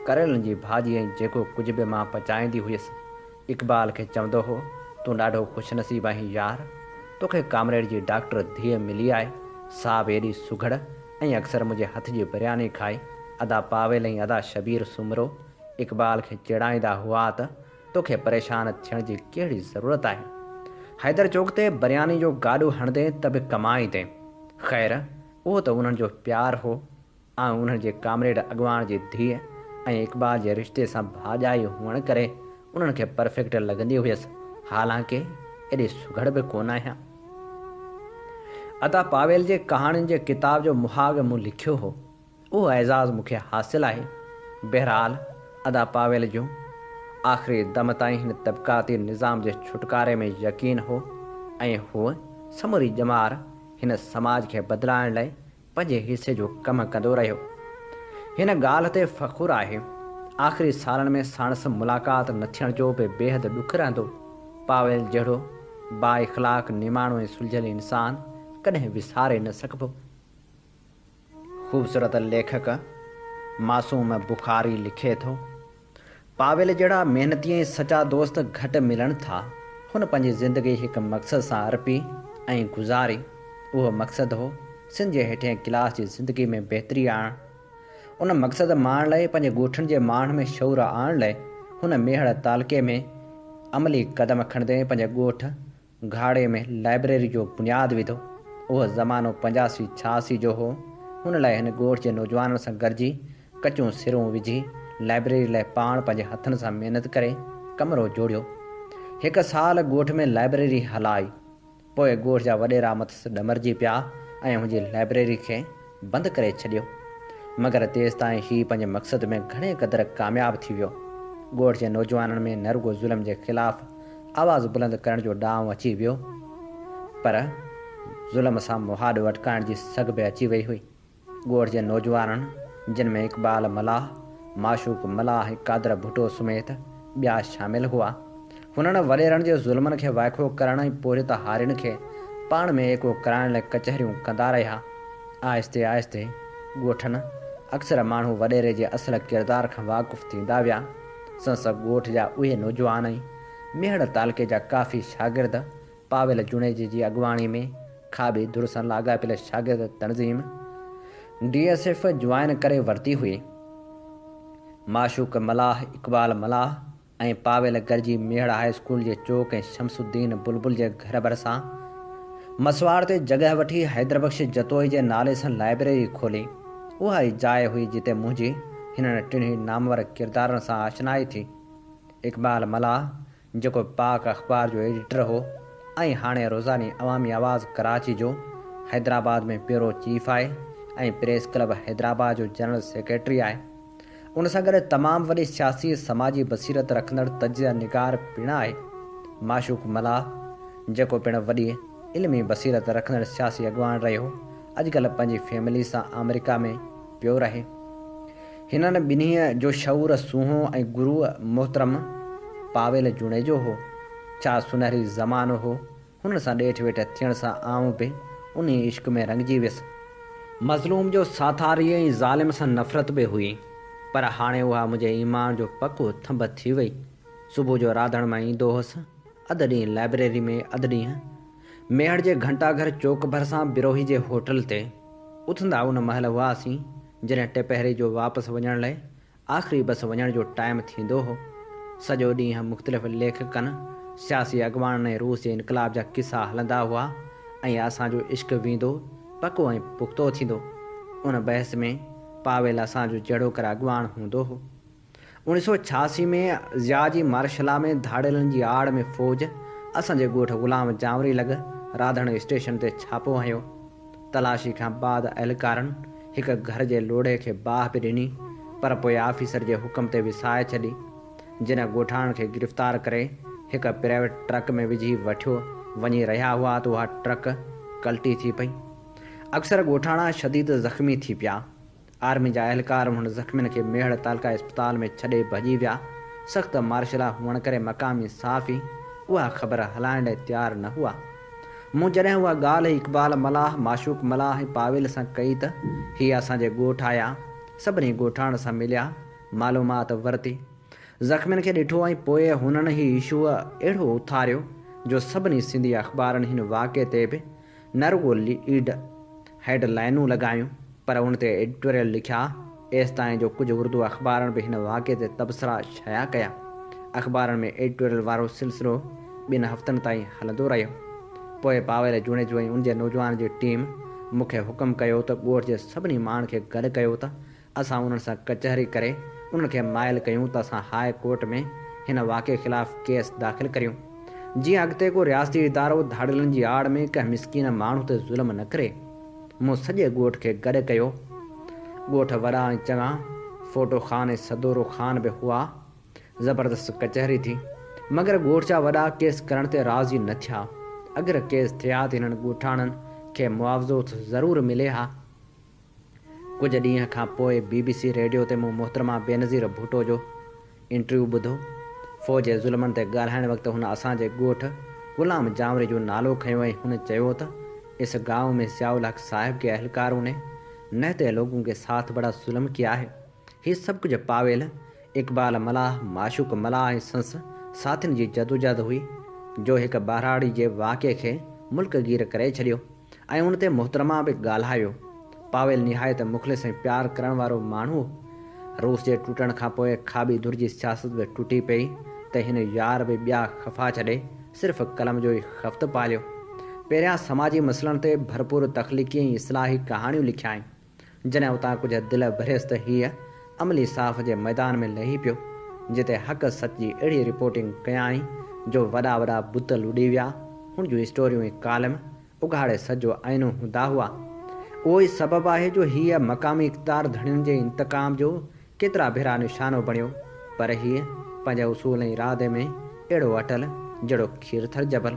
ڪريلن جي ڀاڄي ۽ جيڪو ڪجهه به مان پچائيندي هيس. اقبال کي چوندو هو، تون ڏاڍو خوش نصيب آهين يار. توکي ڪامريڊ جي ڊاڪٽر ڌيء ملي آهي، سا به ايڏي سگهڙ ۽ اڪثر منهنجي هٿ جي برياني کائي. ادا پاويل ۽ ادا شبير سومرو اقبال کي چيڙائيندا هئا ته توکي پريشان ٿيڻ جي ڪهڙي ضرورت آهي. حيدر چوڪ تي برياني جو گاڏو هڻندين ته به ڪمائيندين. خير اهو ته انهن جو پيار هو. آئون انهن جي ڪامريڊ اڳواڻ جي ڌيء ۽ اقبال جي رشتي سان ڀاڄائي هئڻ ڪري انهن کي پرفيڪٽ لڳندي هيس، حالانڪه ايڏي سگهڙ به ڪونه آهيان. ادا پاويل جي ڪهاڻين جي ڪتاب جو مهاڳ مون لکيو هو. اهو اعزاز مون کي حاصل آهي. بهرحال ادا پاويل جو آخري دم تائين هن طبقاتي نظام جي ڇوٽڪاري ۾ يقين هو ۽ هو سموري ڄمار هن سماج کي بدلائڻ لاء پنهنجي حصي جو ڪم ڪندو رهيو. هن ڳالهه تي فخر آهي. آخري سالن ۾ ساڻس ملاقات نه ٿيڻ جو به بيحد ڏک رهندو. پاويل جهڙو بااخلاق، نماڻو ۽ سلجهيل انسان ڪڏهن وساري نه سگهبو. خوبصورت ليکڪ معصوم بخاري لکي ٿو، پاويل جهڙا محنتي ۽ سچا دوست گهٽ ملن ٿا. هن پنهنجي زندگي هڪ مقصد سان ارپي ۽ گذاري. اهو مقصد هو سنڌ جي هيٺئين ڪلاس جي زندگي ۾ بهتري آڻڻ. ان مقصد ماڻڻ لئه پنهنجي ڳوٺن جي ماڻهن ۾ شعور آڻڻ لئه هن ميهڙ تعلقي ۾ عملي قدم کڻندي پنهنجي ڳوٺ گهاڙي ۾ لائبريري جو بنياد وڌو. اهو زمانو پنجاسي ڇهاسي جو هو. ان لاء هن ڳوٺ جي نوجوانن سان گڏجي ڪچيون سرون وجهي لائبريري لاء پاڻ پنهنجي هٿن سان محنت ڪري ڪمرو جوڙيو. هڪ سال ڳوٺ ۾ لائبريري هلائي. پوء ڳوٺ جا وڏيرا مٿس ڏمرجي پيا ۽ هن جي لائبريري کي بند ڪري ڇڏيو. مگر تيستائين هي پنهنجي مقصد ۾ گهڻي قدر ڪامياب ٿي ويو. ڳوٺ جي نوجوانن ۾ نه رڳو ظلم جي خلاف آواز بلند ڪرڻ جو ڏانء اچي ويو، پر ظلم سان مهاڏو اٽڪائڻ جي سگهه به اچي وئي هئي. ڳوٺ جي نوجوانن، جن ۾ اقبال ملاح، معشوق ملاح ۽ قادر ڀٽو سميت ٻيا شامل هئا، هنن وڏيرن جي ظلمن کي وائکو ڪرڻ ۽ پورهيت هارين کي پاڻ ۾ ايڪو ڪرائڻ لاء ڪچهريون ڪندا رهيا. آهستي آهستي ڳوٺن اڪثر ماڻهو وڏيري جي اصل ڪردار کان واقف ٿيندا ويا. سنس ڳوٺ جا اهي نوجوان ۽ ميهڙ تعلقي جا ڪافي شاگرد پاويل جوڻيجي جي اڳواڻي ۾ کاٻي ڌر سان لاڳاپيل شاگرد تنظيم ڊي ايس ايف جوائن ڪري ورتي هئي. معشوق ملاح، اقبال ملاح ۽ پاويل گڏجي ميهڙ هاء اسڪول جي چوڪ ۽ شمس الدين بلبل جي گهر ڀرسان مسواڙ تي جڳهه وٺي حيدربخش جتوئي جي نالي سان لائبريري کولي. اها ئي جاء هئي جتي منهنجي هنن ٽنهي نامور ڪردارن سان آشنائي ٿي. اقبال ملاح جيڪو پاڪ اخبار جو ايڊيٽر هو ۽ هاڻي روزاني عوامي آواز ڪراچي جو حيدرآباد ۾ بيورو چيف آهي ۽ پريس ڪلب حيدرآباد جو جنرل سيڪريٽري آهي. ان سان گڏ تمام وڏي سياسي ۽ سماجي بصيرت رکندڙ تجزيه نگار پڻ آهي. معشوق ملاح جيڪو پڻ وڏي علمي بصيرت رکندڙ سياسي اڳواڻ رهيو، اڄڪلهه پنهنجي فيملي سان آمريڪا ۾ پيو رهي. هنن ٻنهي جو شعور سونهون ۽ گرو محترم پاويل جوڻيجو هو. ڇا سونهري زمانو هو. هنن سان ڏيٺ ويٺ ٿيڻ سان آئون به انهي عشق ۾ رڱجي ويس. مظلوم جو ساٿاري ۽ ظالم سان نفرت به هئي، پر هاڻي اها منهنجي ايمان جو پڪو ٿنڀ ٿي وئي. صبح جو راڌڻ مان ايندو هوس، اڌ ڏينهن لائبريري ۾، اڌ ڏينهن ميهڙ جي گهنٽا گهر چوڪ ڀرسان بروهي جي هوٽل تي. اٿندا ان مهل هئاسين، جڏهن ٽپهري جو واپس وڃڻ لئه آخري بس وڃڻ جو ٽائيم ٿيندو هو. سڄو ڏينهن مختلف ليکڪن، سياسي اڳواڻن ۽ روس جي انقلاب جا قصا هلندا هئا ۽ اسان جو عشق ويندو پڪو ۽ پختو ٿيندو. ان بحث ۾ پاويل اسان جو جهڙوڪر اڳواڻ هوندو هو. 1986 ۾ ضياء جي مارشلا ۾ ڌاڙيلن جي آڙ ۾ فوج اسان جي ڳوٺ غلام جانوري لڳ راڌڻ اسٽيشن تي ڇاپو هنيو. تلاشي کان بعد اهلڪارن هڪ گهر جي لوڙهي کي باهه به ڏني پر پوء آفيسر جي حڪم تي وسائي ڇڏي. جن ڳوٺاڻن کي گرفتار ڪري هڪ پرائيويٽ ٽرڪ ۾ وجهي وٺيو وڃي رهيا هئا ته اها ٽرڪ ڪلٽي ٿي پئي. اڪثر ڳوٺاڻا شديد زخمي ٿي پيا. آرمي جا اهلڪار انهن زخمين کي ميهڙ تعلقه اسپتال ۾ ڇڏي ڀڄي ويا. سخت مارشلا هئڻ ڪري مقامي صحافي اها خبر هلائڻ لاء تيار نه هئا. مون جڏهن اها ڳالهه اقبال ملاح، معشوق ملاح ۽ پاويل سان ڪئي ته هي اسان جي ڳوٺ آيا، سڀني ڳوٺاڻن سان مليا، معلومات ورتي. زخمين کي ڏٺو ۽ پوء هنن هي اشو اهڙو اٿاريو جو سڀني سنڌي اخبارن هن واقعي تي به نه رڳو ليڊ هيڊ لائينون لڳايون پر ان تي ايڊيٽوريل لکيا، ايستائين جو ڪجهه اردو اخبارن به هن واقعي تي تبصرا شايع ڪيا. اخبارن ۾ ايڊيٽوريل وارو سلسلو ٻن هفتن تائين هلندو رهيو. پوء پاويل جوڻيجو ۽ ان جي نوجوانن جي ٽيم مون کي حڪم ڪيو ته ڳوٺ جي سڀني ماڻهن کي گڏ ڪيو ته اسان انهن سان ڪچهري ڪري انهن کي مائل ڪيون ته اسان هاء ڪورٽ ۾ هن واقعي خلاف ڪيس داخل ڪريون جيئن اڳتي ڪو رياستي ادارو ڌاڙيلن جي آڙ ۾ ڪنهن مسڪين ماڻهو تي ظلم نه ڪري. مون سڄي ڳوٺ کي گڏ ڪيو. ڳوٺ وڏا ۽ چڱا، ڦوٽو خان ۽ سدورو خان به هئا. زبردست ڪچهري ٿي. مگر ڳوٺ جا وڏا ڪيس ڪرڻ تي راضي نه ٿيا. اگر ڪيس ٿئي ها ته هنن ڳوٺاڻن کي معاوضو ته ضرور ملي ها. ڪجهه ڏينهن کان پوء بي بي سي ريڊيو تي مون محترمه بينظير ڀٽو جو انٽرويو ٻڌو. فوج جي ظلمن تي ڳالهائڻ وقت هن اسان جي ڳوٺ غلام جانوري جو نالو کنيو ۽ هن چيو ته اس گائون ۾ ضياء الحق صاحب ڪي اهلڪارون ني نهتي لوگون ڪي ساٿ بڙا ظلم ڪيا هي. هي سڀ ڪجهه پاويل، اقبال ملاح، معشوق ملاح ۽ سنس ساٿين جي جدوجهد هئي جو هڪ ٻهراڙي جي واقعي کي ملڪ گير ڪري ڇڏيو. ۽ ان تي محترمه به ڳالهايو. پاويل نهايت مخلص ۽ پيار ڪرڻ وارو ماڻهو هو. روس جي ٽٽڻ کان پوء کاٻي ڌر جي سياست به ٽٽي پئي ته هن يار به ٻيا خفا ڇڏي صرف قلم جو ئي خفت پاليو. پهريان سماجي مسئلن تي ڀرپور تخليقي ۽ اصلاحي ڪهاڻيون لکيائين. جڏهن اتان ڪجهه دل ڀريس ته هيء عملي صحافت جي ميدان ۾ لهي پيو، جتي حق سچ جي اهڙي رپورٽنگ ڪيائين جو وڏا وڏا بت لڏي ويا. هن جون اسٽوريون ۽ ڪالم اگهاڙي سچ جو آئينو هوندا هئا. اهو ئي سبب آهي جو هيء مقامي اقتدار ڌڻين جي انتقام جو ڪيترا ڀيرا نشانو بڻيو، پر هيء پنهنجي اصول ۽ ارادي ۾ اهڙو اٽل جهڙو کيرٿر جبل.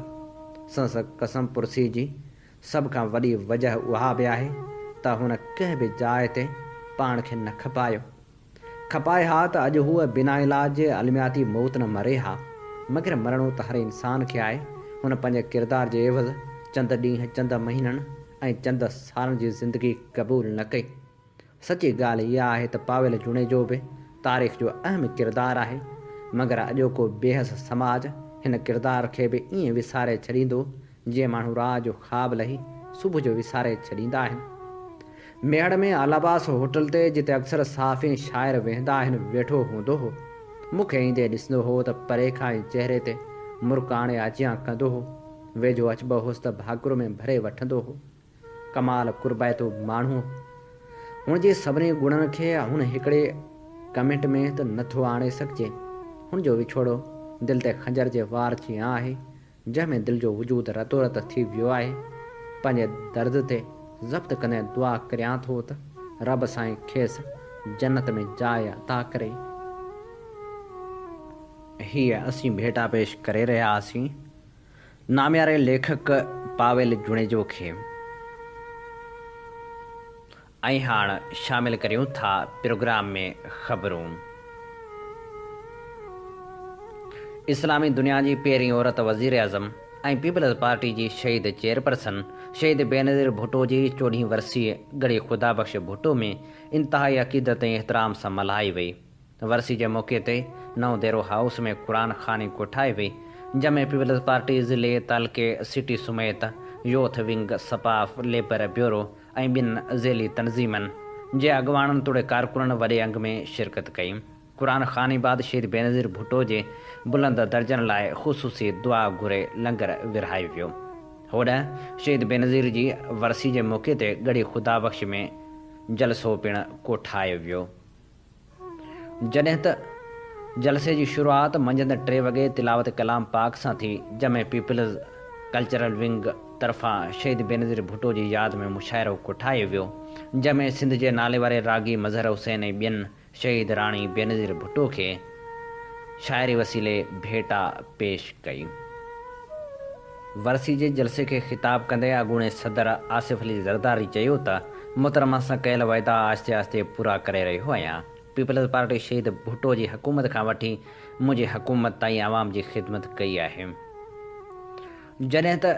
سندس قسم پرسي جي سڀ کان وڏي وجهه اها به آهي ته هن ڪنهن به جاء تي پاڻ کي نه کپايو. کپائي ها ته اڄ هوء بنا علاج جي المياتي موت نه مري ها. مگر مرڻو ته هر انسان کي آهي. هن پنهنجي ڪردار جي عيوض چند ڏينهن، چند مهينن ۽ چند سالن جي زندگي قبول نه ڪئي. سچي ڳالهه اها آهي ته پاويل جوڻيجو به تاريخ جو اهم ڪردار آهي، مگر اڄوڪو بيحس سماج هن ڪردار کي به ائين وساري ڇڏيندو، جيئن ماڻهو رات جو خواب لهي صبح جو وساري ڇڏيندا آهن. ميهڙ ۾ العباس هوٽل تي جتي اڪثر صحافي ۽ شاعر ويهندا آهن ويٺو هوندو هو. مون کي ايندي ڏسندو هو ته پري کان ئي چهري تي مرڪ آڻي آجيان ڪندو هو. ويجهو اچبو هوس ته ڀاڪر ۾ ڀري وٺندو هو. ڪمال قربائتو ماڻهو هن جي سڀني گڻن کي هن هڪڙي ڪمينٽ ۾ ته نه ٿو آڻي سگهجي. هن جو وڇوڙو دل تي خنجر جي وار جيان آهي، جنهن ۾ دل جو وجود رتو رت ٿي ويو آهي. پنهنجي درد تي ضبط ڪندي دعا ڪريان ٿو ته رب سائين کيس جنت ۾ جاء عطا ڪري. هيء اسين ڀيٽا پيش ڪري رهيا هئاسين. نامياري ليکڪ پاويل جوڻيجو کي ۽ هاڻ شامل ڪريون ٿا پروگرام ۾ خبرون. اسلامي دنيا جي پهرين عورت وزيراعظم ۽ پيپلز پارٽي جي شهيد چيئرپرسن شهيد بينظير ڀٽو جي چوڏهين ورسي ڳڙهي خدا بخش ڀٽو ۾ انتهائي عقيدت ۽ احترام سان ملهائي وئي. ورسي جي موقعي تي نئون ديرو هائوس ۾ قرآن خواني ڪوٺائي وئي، جنهن ۾ پيپلز پارٽي ضلعي، تعلقي، سٽي سميت يوٿ ونگ، سپاف، ليبر بيورو ۽ ٻين ذيلي تنظيمن جي اڳواڻن توڙي ڪارڪنن وڏي انگ ۾ شرڪت ڪئي. قرآن خواني بعد شهيد بينظير ڀٽو جي بلند درجن لاء خصوصي دعا گهري لنگر ورهايو ويو. هوڏانهن شهيد بينظير جي ورسي جي موقعي تي ڳڙهي خدا بخش ۾ جلسو پڻ ڪوٺايو ويو. جڏهن ته جلسي جي شروعات منجهند ٽي وڳي تلاوت ڪلام پاڪ سان ٿي، جنهن ۾ پيپلز ڪلچرل ونگ طرفان شهيد بينظير ڀٽو جي ياد ۾ مشاعرو ڪوٺايو ويو، جنهن ۾ سنڌ جي ناليواري راڳي مظهر حسين ۽ ٻين شهيد راڻي بينظير ڀٽو کي شاعري وسيلي ڀيٽا پيش ڪئي. ورسي جي جلسي کي خطاب ڪندي اڳوڻي صدر آصف علي زرداري چيو ته محترمه سان ڪيل وعدا آهستي آهستي پورا ڪري رهيو آهيان، پيپلز پارٽي شهيد ڀٽو جي حڪومت کان وٺي منهنجي حڪومت تائين عوام جي خدمت ڪئي آهي. جڏهن ته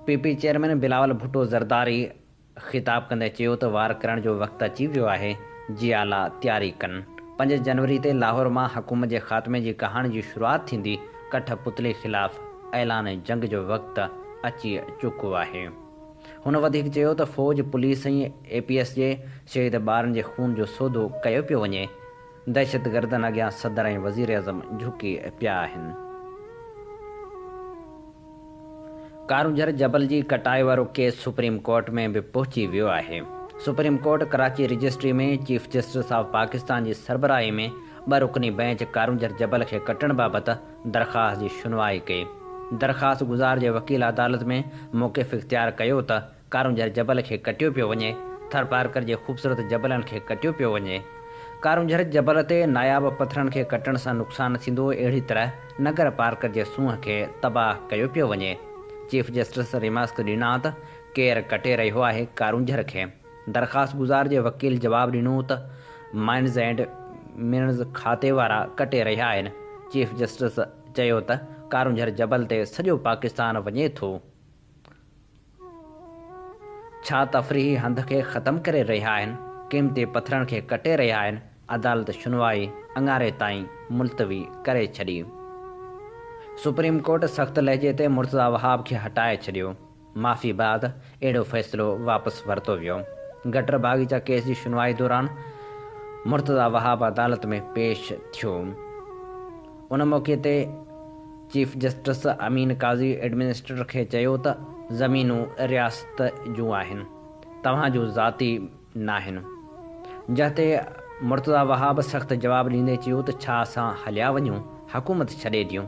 P P chairman Bilawal Bhutto Zardari خطاب ڪندي چيو ته وار ڪرڻ جو وقت اچي ويو آهي، جيالا تياري ڪن. پنج جنوري تي لاهور مان حڪومت جي خاتمي جي ڪهاڻي جي شروعات ٿيندي، ڪٺ پتلي خلاف اعلان جنگ جو وقت اچي چڪو آهي. هن وڌيڪ چيو ته فوج، پوليس ۽ اي پي ايس جي شهيد ٻارن جي خون جو سودو ڪيو پيو وڃي، دهشتگردن اڳيان صدر ۽ وزيراعظم جهڪي پيا آهن. ڪارونجهر جبل جي ڪٽائي وارو ڪيس سپريم ڪورٽ ۾ به پهچي ويو آهي. Supreme court Karachi registry ۾ chief justice of Pakistan جي سربراهي ۾ ٻه رڪني بئنچ ڪارونجهر جبل کي ڪٽڻ بابت درخواست جي شنوائي ڪئي. درخواست گذار جي وڪيل عدالت ۾ موقف اختيار ڪيو ته ڪارونجهر جبل کي ڪٽيو پيو وڃي، ٿرپارڪر جي خوبصورت جبلن کي ڪٽيو پيو وڃي. ڪارونجهر جبل تي ناياب پٿرن کي ڪٽڻ سان نقصان ٿيندو، اهڙي طرح ننگر پارڪر جي سونهن کي تباهه ڪيو پيو وڃي. چيف جسٽس ريمارڪس ڏنا ته ڪير ڪٽي رهيو آهي ڪارونجهر کي؟ درخواست گذار جي وڪيل جواب ڏنو ته مائنز اينڊ منرلز کاتي وارا ڪٽي رهيا آهن. چيف جسٽس چيو ته ڪارونجهر جبل تي سڄو پاڪستان وڃي ٿو. ڇا تفريحي هنڌ کي ختم ڪري رهيا آهن، قيمتي پٿرن کي ڪٽي رهيا آهن، عدالت شنوائي اڱاري تائين ملتوي ڪري ڇڏي. سپريم ڪورٽ سخت لهجي تي مرتضيٰ وهاب کي هٽائي ڇڏيو، معافي بعد اهڙو فيصلو واپس ورتو ويو. گٽر باغيچا ڪيس جي شنوائي دوران مرتضيٰ وهاب عدالت ۾ پيش ٿيو. ان موقعي تي chief justice Amin Qazi administrator کي چيو ته زمينون رياست جون آهن، توهان جون ذاتي ناهن. جنهن تي مرتضيٰ وهاب سخت جواب ڏيندي چيو ته ڇا اسان هليا وڃون، حڪومت ڇڏي ڏيون؟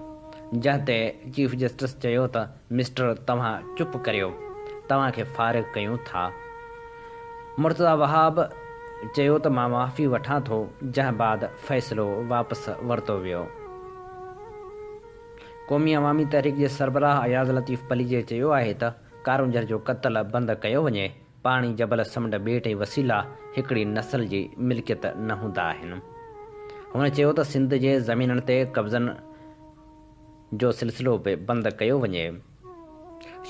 جنهن تي چيف جسٽس چيو ته مسٽر توهان چپ ڪريو، توهان کي فارغ ڪيون ٿا. مرتضيٰ وهاب چيو ته مان معافي وٺان ٿو، جنهن بعد فيصلو واپس ورتو ويو. قومي عوامي تحريڪ جي سربراهه اياز لطيف پليجي چيو آهي ته ڪارونجهر جو قتل بند ڪيو وڃي، پاڻي، جبل، سمنڊ، ٻيٽ ۽ وسيلا هڪڙي نسل جي ملڪيت نه هوندا آهن. هن چيو ته سنڌ جي زمينن تي قبضن جو سلسلو به بند ڪيو وڃي.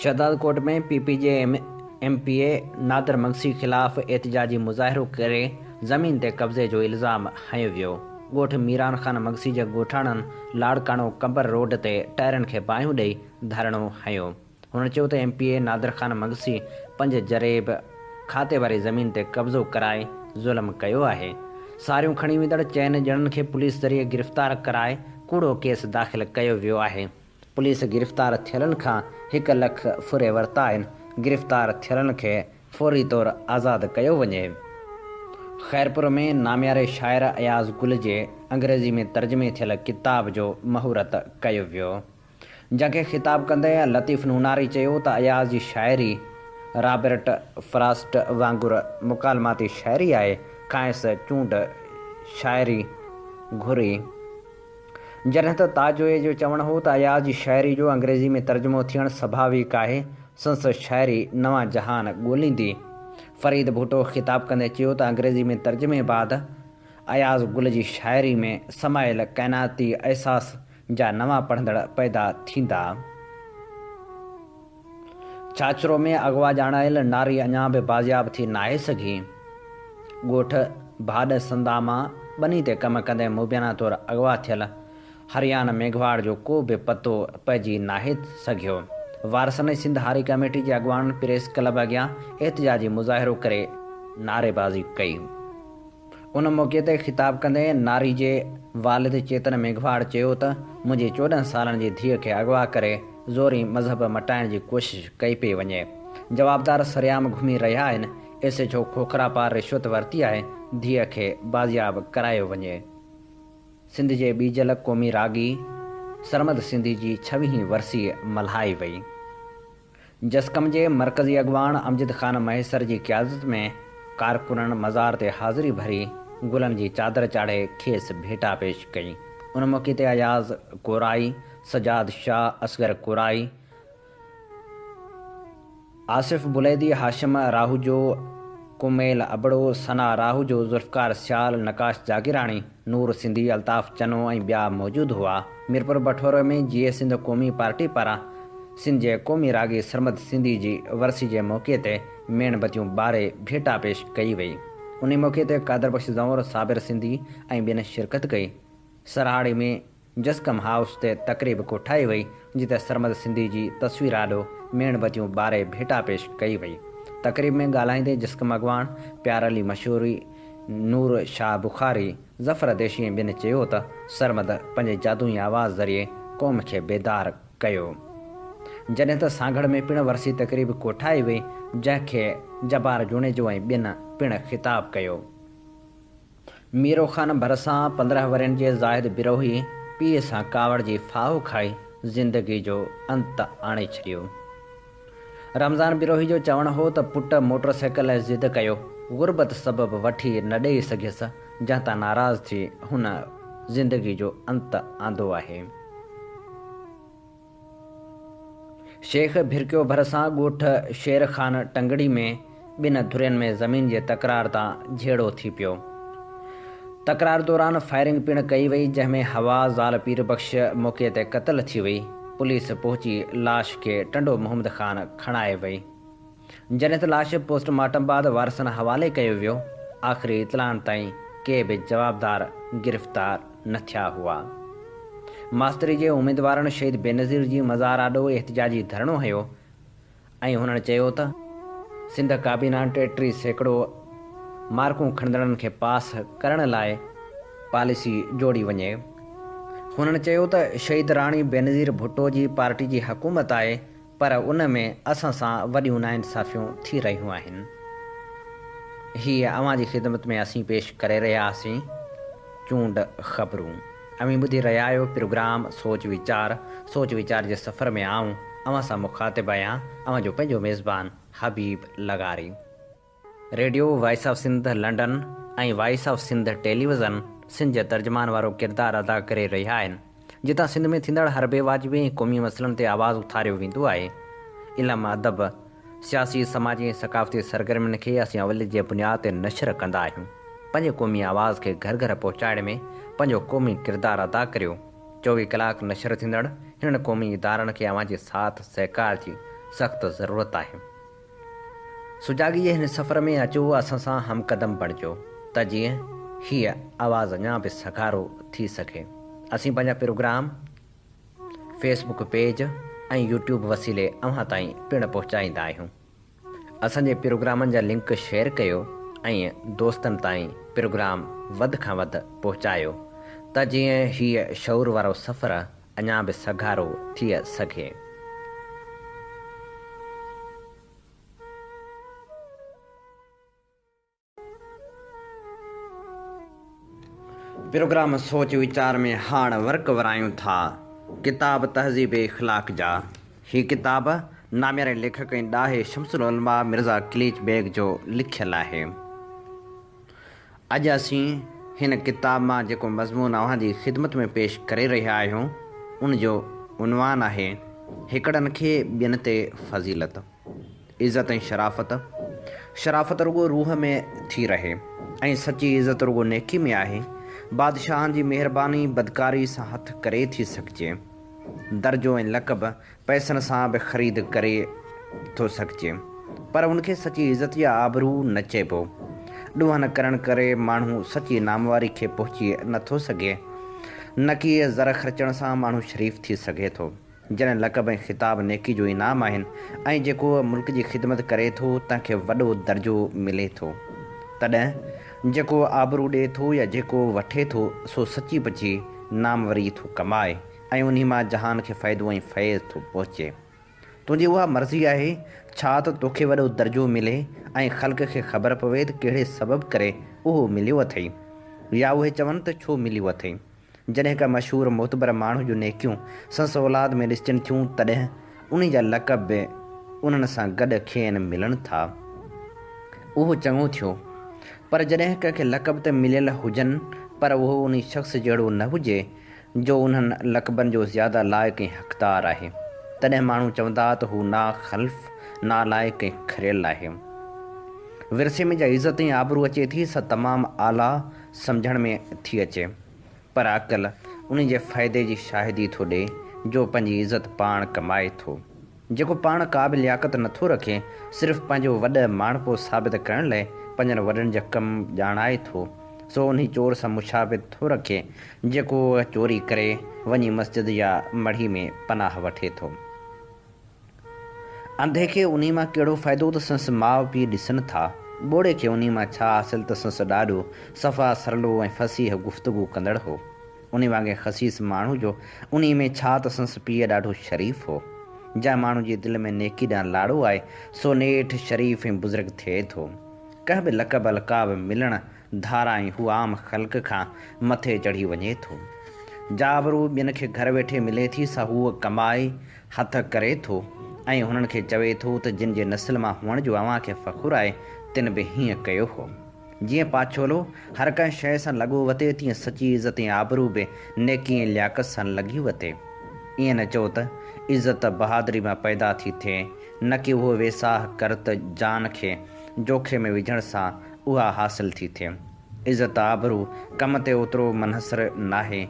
شهدادڪوٽ ۾ پي پي جي M P A Nadir Magsi خلاف احتجاجي مظاهرو ڪري زمين تي قبضي جو الزام هنيو ويو. ڳوٺ ميران خان مگسي جي ڳوٺاڻن لاڙڪاڻو قمبر روڊ تي ٽائرن کي باهيون ڏئي ڌرڻو هنيو. هن چيو ته M P A Nadir Khan Magsi پنج جريب کاتي واري زمين تي قبضو ڪرائي ظلم ڪيو آهي. ساريون کڻي ويندڙ چئن ڄڻن کي پوليس ذريعي گرفتار ڪرائي ڪوڙو ڪيس داخل ڪيو ويو آهي. پوليس گرفتار ٿيلن کان هڪ لک ڦري ورتا آهن، گرفتار ٿيلن کي فوري طور آزاد ڪيو وڃي. خيرپور ۾ نامياري شاعر اياز گل جي انگريزي ۾ ترجمي ٿيل ڪتاب جو مهورت ڪيو ويو. جنهن کي خطاب ڪندي لطيف نوناري چيو ته اياز جي شاعري رابرٽ فراسٽ وانگر مڪالماتي شاعري آهي، کانئس چونڊ شاعري گهري. جڏهن ته تاجوئي جو چوڻ هو ته اياز جي شاعري جو انگريزي ۾ ترجمو ٿيڻ سڀاويڪ آهي، سندس شاعري نوان جهان ڳوليندي. فريد ڀٽو خطاب ڪندي چيو ته انگريزي ۾ ترجمي بعد اياز گل جي شاعري ۾ سمايل ڪائناتي احساس جا نوان پڙهندڙ پيدا ٿيندا. ڇاڇرو ۾ اغوا ڄاڻايل ناري اڃا به بازياب ٿي ناهي سگهي. ڳوٺ ڀاڏ سندا مان ٻني تي ڪم ڪندي مبينا طور اغوا ٿيل هريان ميگهواڙ جو ڪو به پتو پئجي ناهي سگهيو. وارثن ۽ سنڌ هاري ڪميٽي جي اڳواڻن پريس ڪلب اڳيان احتجاجي مظاهرو ڪري نعريبازي ڪئي. ان موقعي تي خطاب ڪندي ناري جي والد چيتن ميگهواڙ چيو ته منهنجي 14 سالن جي ڌيء کي اغوا ڪري زوري مذهب مٽائڻ جي ڪوشش ڪئي پئي وڃي، جوابدار سرعام گهمي رهيا آهن، ايس ايڇ او کوکراپار رشوت ورتي آهي، ڌيء کي بازياب ڪرايو وڃي. سنڌ جي ٻيجل قومي راڳي سرمد سنڌي جي ڇويهين ورسي ملهائي وئي. جسقم جي مرڪزي اڳواڻ امجد خان مهيسر جي قيادت ۾ ڪارڪنن مزار تي حاضري ڀري گلن جي چادر چاڙهي کيس ڀيٽا پيش ڪئي. ان موقعي تي اياز ڪورائي، سجاد شاهه، اصغر ڪورائي، آصف بليدي، هاشم راهوجو، ڪميل ابڙو، ثنا راهوجو، ذوالفقار سيال، نقاش جاگيراڻي، نور سنڌي، الطاف چنو ۽ ٻيا موجود هئا. ميرپور بٺورو ۾ جيئي سنڌ قومي پارٽي پاران سنڌ جي قومي راڳي سرمد سنڌي جي ورسي جي موقعي تي ميڻ بتيون ٻاري ڀيٽا پيش ڪئي وئي. انهي موقعي تي قادر بخش زئور، صابر سنڌي ۽ ٻين شرڪت ڪئي. سرهاڙي ۾ جسقم هائوس تي تقريب ڪوٺائي وئي، جتي سرمد سنڌي جي تصوير آڏو ميڻ بتيون ٻاري ڀيٽا پيش ڪئي وئي. تقريب ۾ ڳالهائيندي جسقم اڳواڻ پيار علي مشوري، نور شاهه بخاري، ظفر ديشي ۽ ٻين چيو ته سرمد پنهنجي جادوئي آواز ذريعي قوم کي بيدار ڪيو. جڏهن ته سانگهڙ ۾ پڻ ورسي تقريب ڪوٺائي وئي، جنهن کي جبار جوڻيجو ۽ ٻين پڻ خطاب ڪيو. ميرو خان ڀرسان 15 ورهين جي زاهد بروهي پيء سان ڪاوڙجي ڦاهو کائي زندگي جو انت آڻي ڇڏيو. رمضان بروهي جو چوڻ هو ته پٽ موٽر سائيڪل لاء ضد ڪيو، غربت سبب وٺي نه ڏئي سگهيس، جنهن تان ناراض ٿي هن زندگي جو انت آندو آهي. شيخ ڀرڪيو ڀرسان ڳوٺ شير خان ٽنگڙي ۾ ٻن ڌرين ۾ زمين جي تڪرار تان جهيڙو ٿي پيو. تڪرار دوران فائرنگ پڻ ڪئي وئي جنهن ۾ حوا زال پير بخش موقعي تي قتل ٿي وئي، پوليس پهچي لاش کي ٽنڊو محمد خان کڻائي وئي. جڏهن ته لاش پوسٽ مارٽم بعد وارثن حوالي ڪيو ويو، آخري اطلاعن تائين ڪي به جوابدار گرفتار نه ٿيا هئا. ماستري جي اميدوارن شهيد بينظير جي مزار آڏو احتجاجي ڌرڻو هنيو ۽ هنن چيو ته سنڌ ڪابينا 33% مارڪون کڻندڙن کي پاس ڪرڻ لاء پاليسي جوڙي وڃي. هنن چيو ته شهيد راڻي بينظير ڀٽو جي پارٽي جي حڪومت آهي پر ان ۾ اسان سان وڏيون ناانصافيون ٿي رهيون آهن. هيء اوهان جي خدمت ۾ اسين پيش ڪري رهيا هئاسين چونڊ خبرون. اوهين ٻڌي رهيا آهيو پروگرام سوچ ويچار، سوچ ويچار جي سفر ۾ آئون اوهان سان مخاطب آهيان اوهان جو پنهنجو ميزبان حبيب لغاري. Radio voice of Sindh London ۽ voice of Sindh television Sindh جي ترجمان وارو ڪردار ادا ڪري رهيا آهن، جتان سنڌ ۾ ٿيندڙ هر بي واجبي ۽ قومي مسئلن تي آواز اٿاريو ويندو آهي. علم، ادب، سياسي، سماجي ۽ ثقافتي سرگرمين کي اسين اوليت جي بنياد تي نشر ڪندا آهيون. پنهنجي قومي آواز کي گهر گهر پهچائڻ ۾ پنهنجو قومي ڪردار ادا ڪريو. 24 ڪلاڪ نشر ٿيندڙ هنن قومي ادارن کي اوهان جي ساٿ سهڪار جي سخت ضرورت آهي. سجاڳي جي هن سفر ۾ اچو اسان سان هم قدم بڻجو ته جيئن هيء آواز اڃا به سگهارو ٿي سگهي. اسين پنهنجا program Facebook page ۽ YouTube وسيلي اوهان تائين پڻ پهچائيندا آهيون. اسان جي پروگرامن جا لنڪ شيئر ڪيو ۽ دوستن تائين پروگرام وڌ کان وڌ پهچايو ته جيئن هيء شعور وارو سفر اڃا به سگهارو ٿي سگهي. پروگرام سوچ ويچار ۾ هاڻ ورق ورايون ٿا ڪتاب تهذيب اخلاق جا. هي ڪتاب نامياري ليکڪ ۽ ڏاهي شمس العلماء مرزا قليچ بيگ جو لکيل آهي. اڄ اسين هن ڪتاب مان جيڪو مضمون اوهان جي خدمت ۾ پيش ڪري رهيا آهيون، ان جو عنوان آهي، هڪڙن کي ٻين تي فضيلت، عزت ۽ شرافت. شرافت رڳو روح ۾ ٿي رهي ۽ سچي عزت رڳو نيڪي ۾ آهي. بادشاهن جي مهرباني بدڪاري سان هٿ ڪري ٿي سگهجي. درجو ۽ لقب پئسن سان به خريد ڪري ٿو سگهجي، پر ان کي سچي عزت يا آبرو نه چئبو. ڏوهن ڪرڻ ڪري ماڻهو سچي نامواري کي پهچي نه ٿو سگهي، نه ڪي زر خرچڻ سان ماڻهو شريف ٿي سگهي ٿو. جڏهن لقب ۽ خطاب نيڪي جو انعام آهن ۽ جيڪو ملڪ جي خدمت ڪري ٿو تنهن کي وڏو درجو ملي ٿو، تڏهن جيڪو آبرو ڏئي ٿو يا جيڪو وٺي ٿو سو سچي پچي ناموري ٿو ڪمائي. ۽ انهي مان جهان کي فائدو ۽ فيض ٿو پهچي. تنهنجي اها مرضي آهي ڇا ته توکي وڏو درجو ملي ۽ خلق کي خبر پوي ته ڪهڙي سبب ڪري اهو مليو اٿئي يا اهي چون ته ڇو مليو اٿئي. جڏهن ڪا مشهور معتبر ماڻهو جون نيڪيون سندس اولاد ۾ ڏسجن ٿيون تڏهن انهي جا لقب به انهن سان گڏ کين ملن ٿا. اهو چڱو ٿيو. پر جڏهن ڪنهن کي لقب ته مليل هجن پر اهو انهي شخص جهڙو نه هجي جو انهن لقبن جو زياده لائق ۽ حقدار آهي، تڏهن ماڻهو چوندا ته هو ناخلف، نالائق ۽ کريل آهي. ورثي ۾ جا عزت ۽ آبرو اچي ٿي، سا تمام اعليٰ سمجهڻ ۾ ٿي اچي، پر عقل انهي جي فائدي جي شاهدي ٿو ڏئي، جو پنهنجي عزت پاڻ ڪمائي ٿو. جيڪو پاڻ ڪا به لياقت نٿو رکي، صرف پنهنجو وڏ ماڻهپو ثابت ڪرڻ لئه پنهنجن وڏن جا ڪم ڄاڻائي ٿو، سو انهي چور سان مشابهت ٿو رکي، جيڪو چوري ڪري وڃي مسجد يا مڙهي ۾ پناهه وٺي ٿو. انڌي کي انهي مان ڪهڙو فائدو ته سنس ماء پيء ڏسن ٿا، ٻوڙي کي انهي مان ڇا حاصل ته سنس ڏاڏو صفا سرلو ۽ فصيح گفتگو ڪندڙ هو. انهي وانگي خسيس ماڻهو جو انهي ۾ ڇا ته سنس پيء ڏاڍو شريف هو. جنهن ماڻهو جي دل ۾ نيڪي ڏانهن لاڙو آهي، سو نيٺ شريف ۽ بزرگ ٿئي ٿو. ڪنهن به لقب القاب ملڻ ڌاران ئي هو عام خلق کان مٿي چڙهي وڃي ٿو. جا آبرو ٻين کي گهر ويٺي ملي ٿي، سا هو ڪمائي هٿ ڪري ٿو ۽ هنن کي چوي ٿو ته جن جي نسل مان هئڻ جو اوهان کي فخر آهي، تن به هيئن ڪيو هو. جيئن پاڇولو هر ڪنهن شيء سان لڳو وتي، تيئن سچي عزت ۽ آبرو به نيڪي ۽ لياقت سان لڳي وتي. ائين نه چئو ته عزت بهادري مان پيدا ٿي ٿئي، نه ڪي اهو ويساهه ڪر ته جان کي جوکي ۾ وجهڻ سان اها حاصل ٿي ٿئي. عزت آبرو ڪم تي اوترو منحصر ناهي،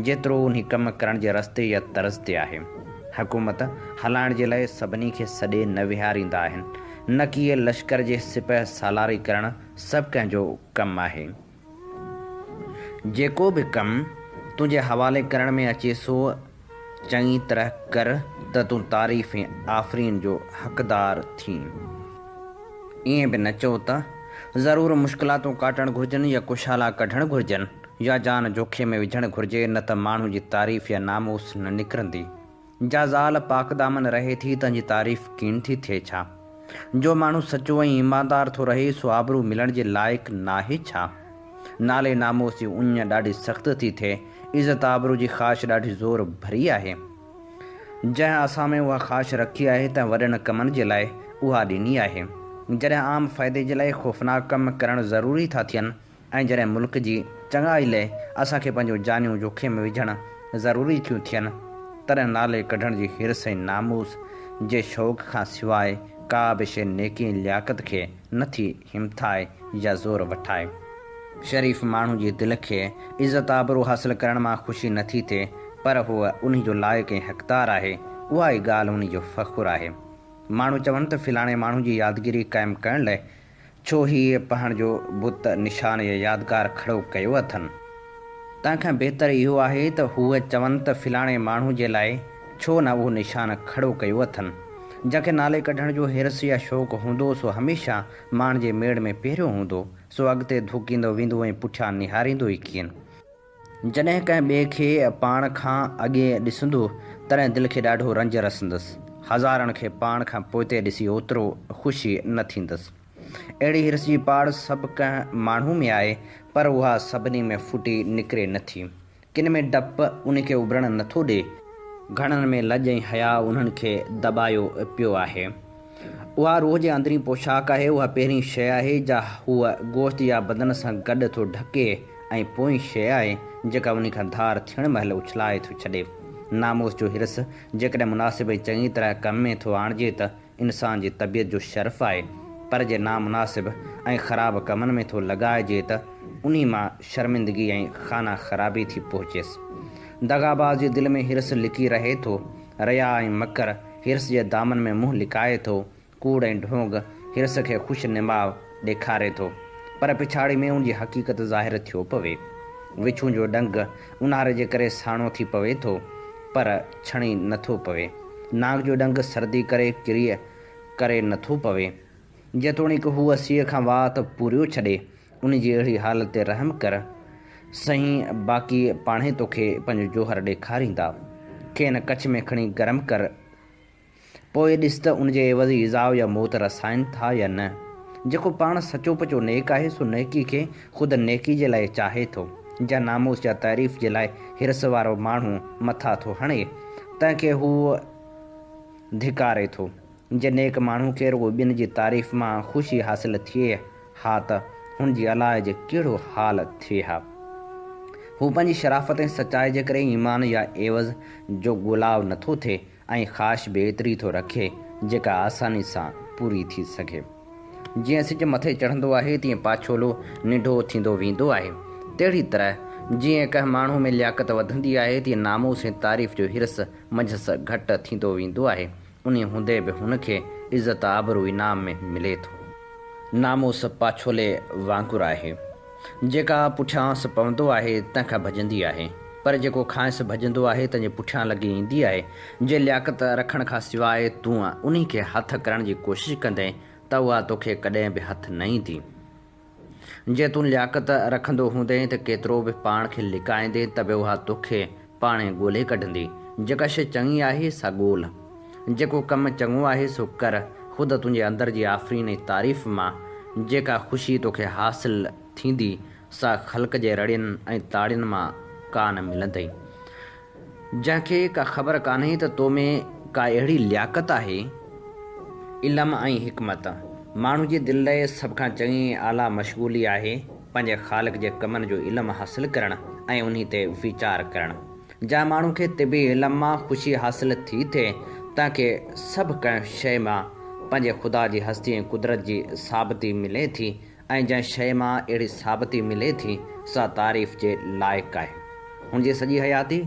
جيترو انهي ڪم ڪرڻ جي رستي يا طرز تي آهي. حڪومت هلائڻ جي لاء سڀني کي سڏي نه ويهاريندا آهن، نه ڪي لشڪر جي سپهه سالاري ڪرڻ سڀ ڪنهن جو ڪم آهي. جيڪو به ڪم تنهنجي حوالي ڪرڻ ۾ اچي سو چڱي طرح ڪر ته تون تعريف ۽ آفرين جو حقدار ٿين. ائين به نه چئو ته ضرور مشڪلاتون ڪاٽڻ گهرجن يا ڪشالا ڪڍڻ گهرجن يا جان جوکي ۾ وجهڻ گهرجي نه ته ماڻهو جي تعريف يا ناموس نه نڪرندي. جا زال پاڪدامن رهي ٿي تنهن جي تعريف ڪين ٿي ٿئي ڇا؟ جو ماڻهو سچو ۽ ايماندار ٿو رهي سو آبرو ملڻ جي لائق ناهي ڇا؟ نالي ناموس جي اڃ ڏاڍي سخت ٿي ٿئي، عزت آبرو جي خواهش ڏاڍي زور ڀري آهي. جنهن اسان ۾ اها خواهش رکي آهي تنهن وڏن ڪمن جي لاء اها ڏني آهي. جڏهن عام فائدي جي لاء خوفناڪ ڪم ڪرڻ ضروري ٿا ٿين ۽ جڏهن ملڪ جي چڱائي لئه اسان کي پنهنجون جانيون جوکي ۾ وجهڻ ضروري ٿيون ٿين، تڏهن نالي ڪڍڻ جي حرص ۽ ناموس جي شوق کان سواء ڪا به شيء نيڪي ۽ لياقت کي نه ٿي همٿائي يا زور وٺائي. شريف ماڻهو جي دل کي عزت آبرو حاصل ڪرڻ مان خوشي نه ٿي ٿئي، پر هو انهي جو لائق ۽ حقدار آهي، اها ئي ڳالهه انهي جو فخر آهي. ماڻهو چون ته فلاڻي ماڻهو جي يادگيري قائم ڪرڻ لئه ڇو هيء پهڻ جو بت، نشان يا يادگار کڙو ڪيو اٿن؟ تنهن کان بهتر اهو آهي ته هو چون ته فلاڻي ماڻهو جي لاء ڇو نه اهو نشان کڙو ڪيو اٿن. جنهن کي نالي ڪڍڻ جو حرص يا شوق هوندو سو هميشه ماڻ جي ميڙ ۾ پهريون هوندو، سو اڳتي ڌوڪيندو ويندو ۽ پٺيان نهاريندو ئي ڪين. جڏهن ڪنهن ٻئي کي پاڻ کان اڳي ڏسندو، تڏهن دل کي ڏاڍو رنج رسندس. هزارن کي پاڻ کان پوئتي ڏسي اوترو خوشي نه ٿيندس. اهڙي حرص جي پاڙ سڀ ڪنهن ماڻهو ۾ آهي، پر اها سڀني ۾ ڦٽي نڪري نه ٿي. ڪن ۾ ڊپ ان کي اڀرڻ نه ٿو ڏئي. گهڻن ۾ لڄ ۽ حياء انهن کي دٻايو پيو آهي. اها روح جي اندرين پوشاڪ آهي، اها پهرين شيء آهي جا هو گوشت يا بدن سان گڏ ٿو ڍڪي ۽ پوئين شيء آهي جيڪا انهي کان ڌار ٿيڻ مهل اڇلائي ٿو ڇڏي. ناموس جو حرص جيڪڏهن مناسب ۽ چڱي طرح ڪم ۾ ٿو آڻجي ته انسان جي طبيعت جو شرف آهي، پر جي نامناسب ۽ خراب ڪمن ۾ ٿو لڳائجي ته انهي مان شرمندگي ۽ خانه خرابي ٿي پهچيس. دغاباز جي دل ۾ حرص لڪي رهي ٿو. ريا ۽ مڪر حرص جي دامن ۾ منهن لڪائي ٿو، ڪوڙ ۽ ڍونگ حرص کي خوش نماء ڏيکاري ٿو، پر پڇاڙي ۾ ان جي حقيقت ظاهر ٿيو پوي. وڇون جو ڏنگ اونهاري جي ڪري ساڻو ٿي پوي ٿو، پر ڇڻي نه ٿو پوي. نانگ جو ڏنگ سردي ڪري ڪريء ڪري نه ٿو پوي. جيتوڻيڪ هو سيء کان وات پوريو ڇڏي، ان جي اهڙي حالت تي رحم ڪر سهين، باقي پاڻهي توکي پنهنجو جوهر ڏيکاريندا. کين ڪڇ ۾ کڻي گرم ڪر، پوء ڏس ته ان جي عيوض ايذاء يا موت رسائن ٿا يا نه. جيڪو پاڻ سچو پچو نيڪ آهي، سو نيڪي کي خود نيڪي جي لاء چاهي ٿو. جا ناموس يا تعريف جي لاء حرص وارو ماڻهو مٿا ٿو هڻي، تنهن کي هو ڌڪاري ٿو. جي نيڪ ماڻهو کي رڳو ٻين جي تعريف مان خوشي حاصل ٿئي ها ته هن جي الائجي ڪهڙو حال ٿئي ها. هو پنهنجي شرافت ۽ سچائي جي ڪري ايمان يا عيوض جو ڳولائو نٿو ٿئي ۽ خواهش به ايتري ٿو رکي جيڪا آساني سان پوري ٿي سگهي. جيئن سج مٿي چڙهندو آهي تيئن پاڇولو ننڍو ٿيندو ويندو آهي. تهڙي طرح جيئن ڪنهن ماڻهو ۾ لياقت وڌندي آهي تيئن ناموس ۽ تعريف جو حرص منجهس گهٽ ٿيندو ويندو آهي. انهي هوندي به هن کي عزت آبرو انعام ۾ ملي ٿو. ناموس پاڇولي وانگر آهي. جيڪا پٺيانس پوندو آهي، تنهن کان ڀڄندي آهي. پر جيڪو کانئس ڀڄندو آهي، تنهن جي پٺيان لڳي ايندي آهي. جي لياقت رکڻ کان سواء تون انهي کي هٿ ڪرڻ جي ڪوشش ڪندين ته اها توکي ڪڏهن به هٿ نه ايندي. جي تون لياقت رکندو هوندين ته ڪيترو به پاڻ کي لڪائيندين ته به اها توکي پاڻهي ڳولي ڪڍندي. جيڪا شيء چڱي آهي سا ڳولهه. جيڪو ڪم چڱو آهي سو ڪر. خود تنهنجي اندر جي آفرين ۽ تعريف مان جيڪا خوشي توکي حاصل ٿيندي سا خلق جي رڙين ۽ تاڙين مان ڪا نه ملندئي. جنهن کي ڪا خبر ڪانهي ته تو ۾ ڪا اهڙي لياقت آهي. علم ۽ حڪمت، ماڻهو جي دل لاء سڀ کان چڱي ۽ اعليٰ مشغولي آهي، پنهنجي خالق جي ڪمن جو علم حاصل ڪرڻ ۽ انهي تي ويچار ڪرڻ. جنهن ماڻهو کي طبي علم مان خوشي حاصل ٿي ٿئي، تنهن کي سڀ ڪنهن شيء مان پنهنجي خدا جي هستي ۽ قدرت جي ثابتي ملي ٿي ۽ جنهن شيء مان اهڙي ثابتي ملي ٿي، سا تعريف جي لائق آهي. هن جي سڄي حياتي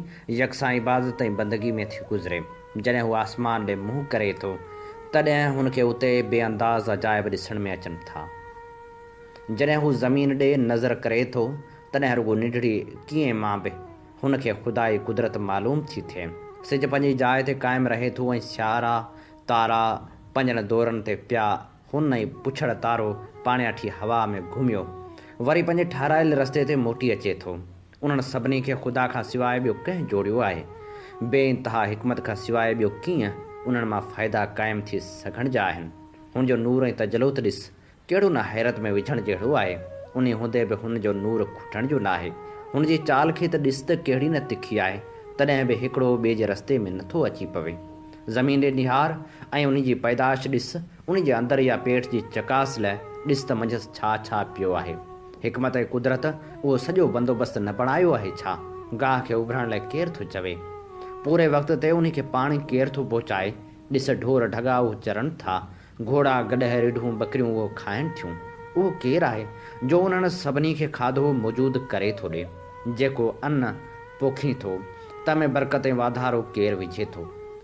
يڪسان عبادت ۽ بندگي ۾ ٿي گذري. جڏهن هو آسمان ڏي منهن ڪري ٿو، تڏهن هن کي اتي بي انداز عجائب ڏسڻ ۾ اچن ٿا. جڏهن هو زمين ڏي نظر ڪري ٿو، تڏهن رڳو ننڍڙي ڪيئن مان به هن کي خدائي قدرت معلوم ٿي ٿئي. سج پنهنجي جاء تي قائم رهي ٿو ۽ سيارا، تارا، پنهنجن دورن تي پيا هن ۽ پڇڙ تارو پاڻياٺي هوا ۾ گهميو، وري پنهنجي ٺهرايل رستي تي موٽي اچي ٿو. انهن سڀني کي خدا کان سواء ٻيو ڪنهن جوڙيو آهي؟ بي انتها حڪمت کان سواء ٻيو ڪيئن انهن مان فائدا قائم ٿي سگهڻ جا آهن؟ هن جو نور ۽ تجلو ته ڏس، ڪهڙو نه حيرت ۾ وجهڻ جهڙو آهي. انهي هوندي به هن جو نور کٽڻ جو ناهي. هن جي چال کي ته ڏس ته ڪهڙي نه تکي آهي، تڏهن به هڪڙو ٻئي جي رستي ۾ نٿو اچي پوي. زمين ڏي نهار ۽ انهي جي پيدائش ڏس، انهي جي اندر يا پيٽ جي چڪاس لئه ڏس ته منجهس ڇا ڇا پيو آهي. حڪمت ۽ قدرت اهو سڄو بندوبست نه بڻايو آهي ڇا؟ گاهه کي اڀرڻ لئه ڪير ٿو چوي؟ پوري وقت تي انهي کي پاڻي ڪير ٿو پهچائي؟ ڏس ڍور ڍڳا اهو چرن ٿا، گهوڙا، گڏهه، رڍون، ٻڪريون اهو کائن ٿيون. اهو ڪير آهي جو انهن سڀني کي کاڌو موجود ڪري ٿو ڏي؟ جيڪو ان پوکين ٿو، تنهن ۾ برڪت ۽ واڌارو ڪير وجهي ٿو؟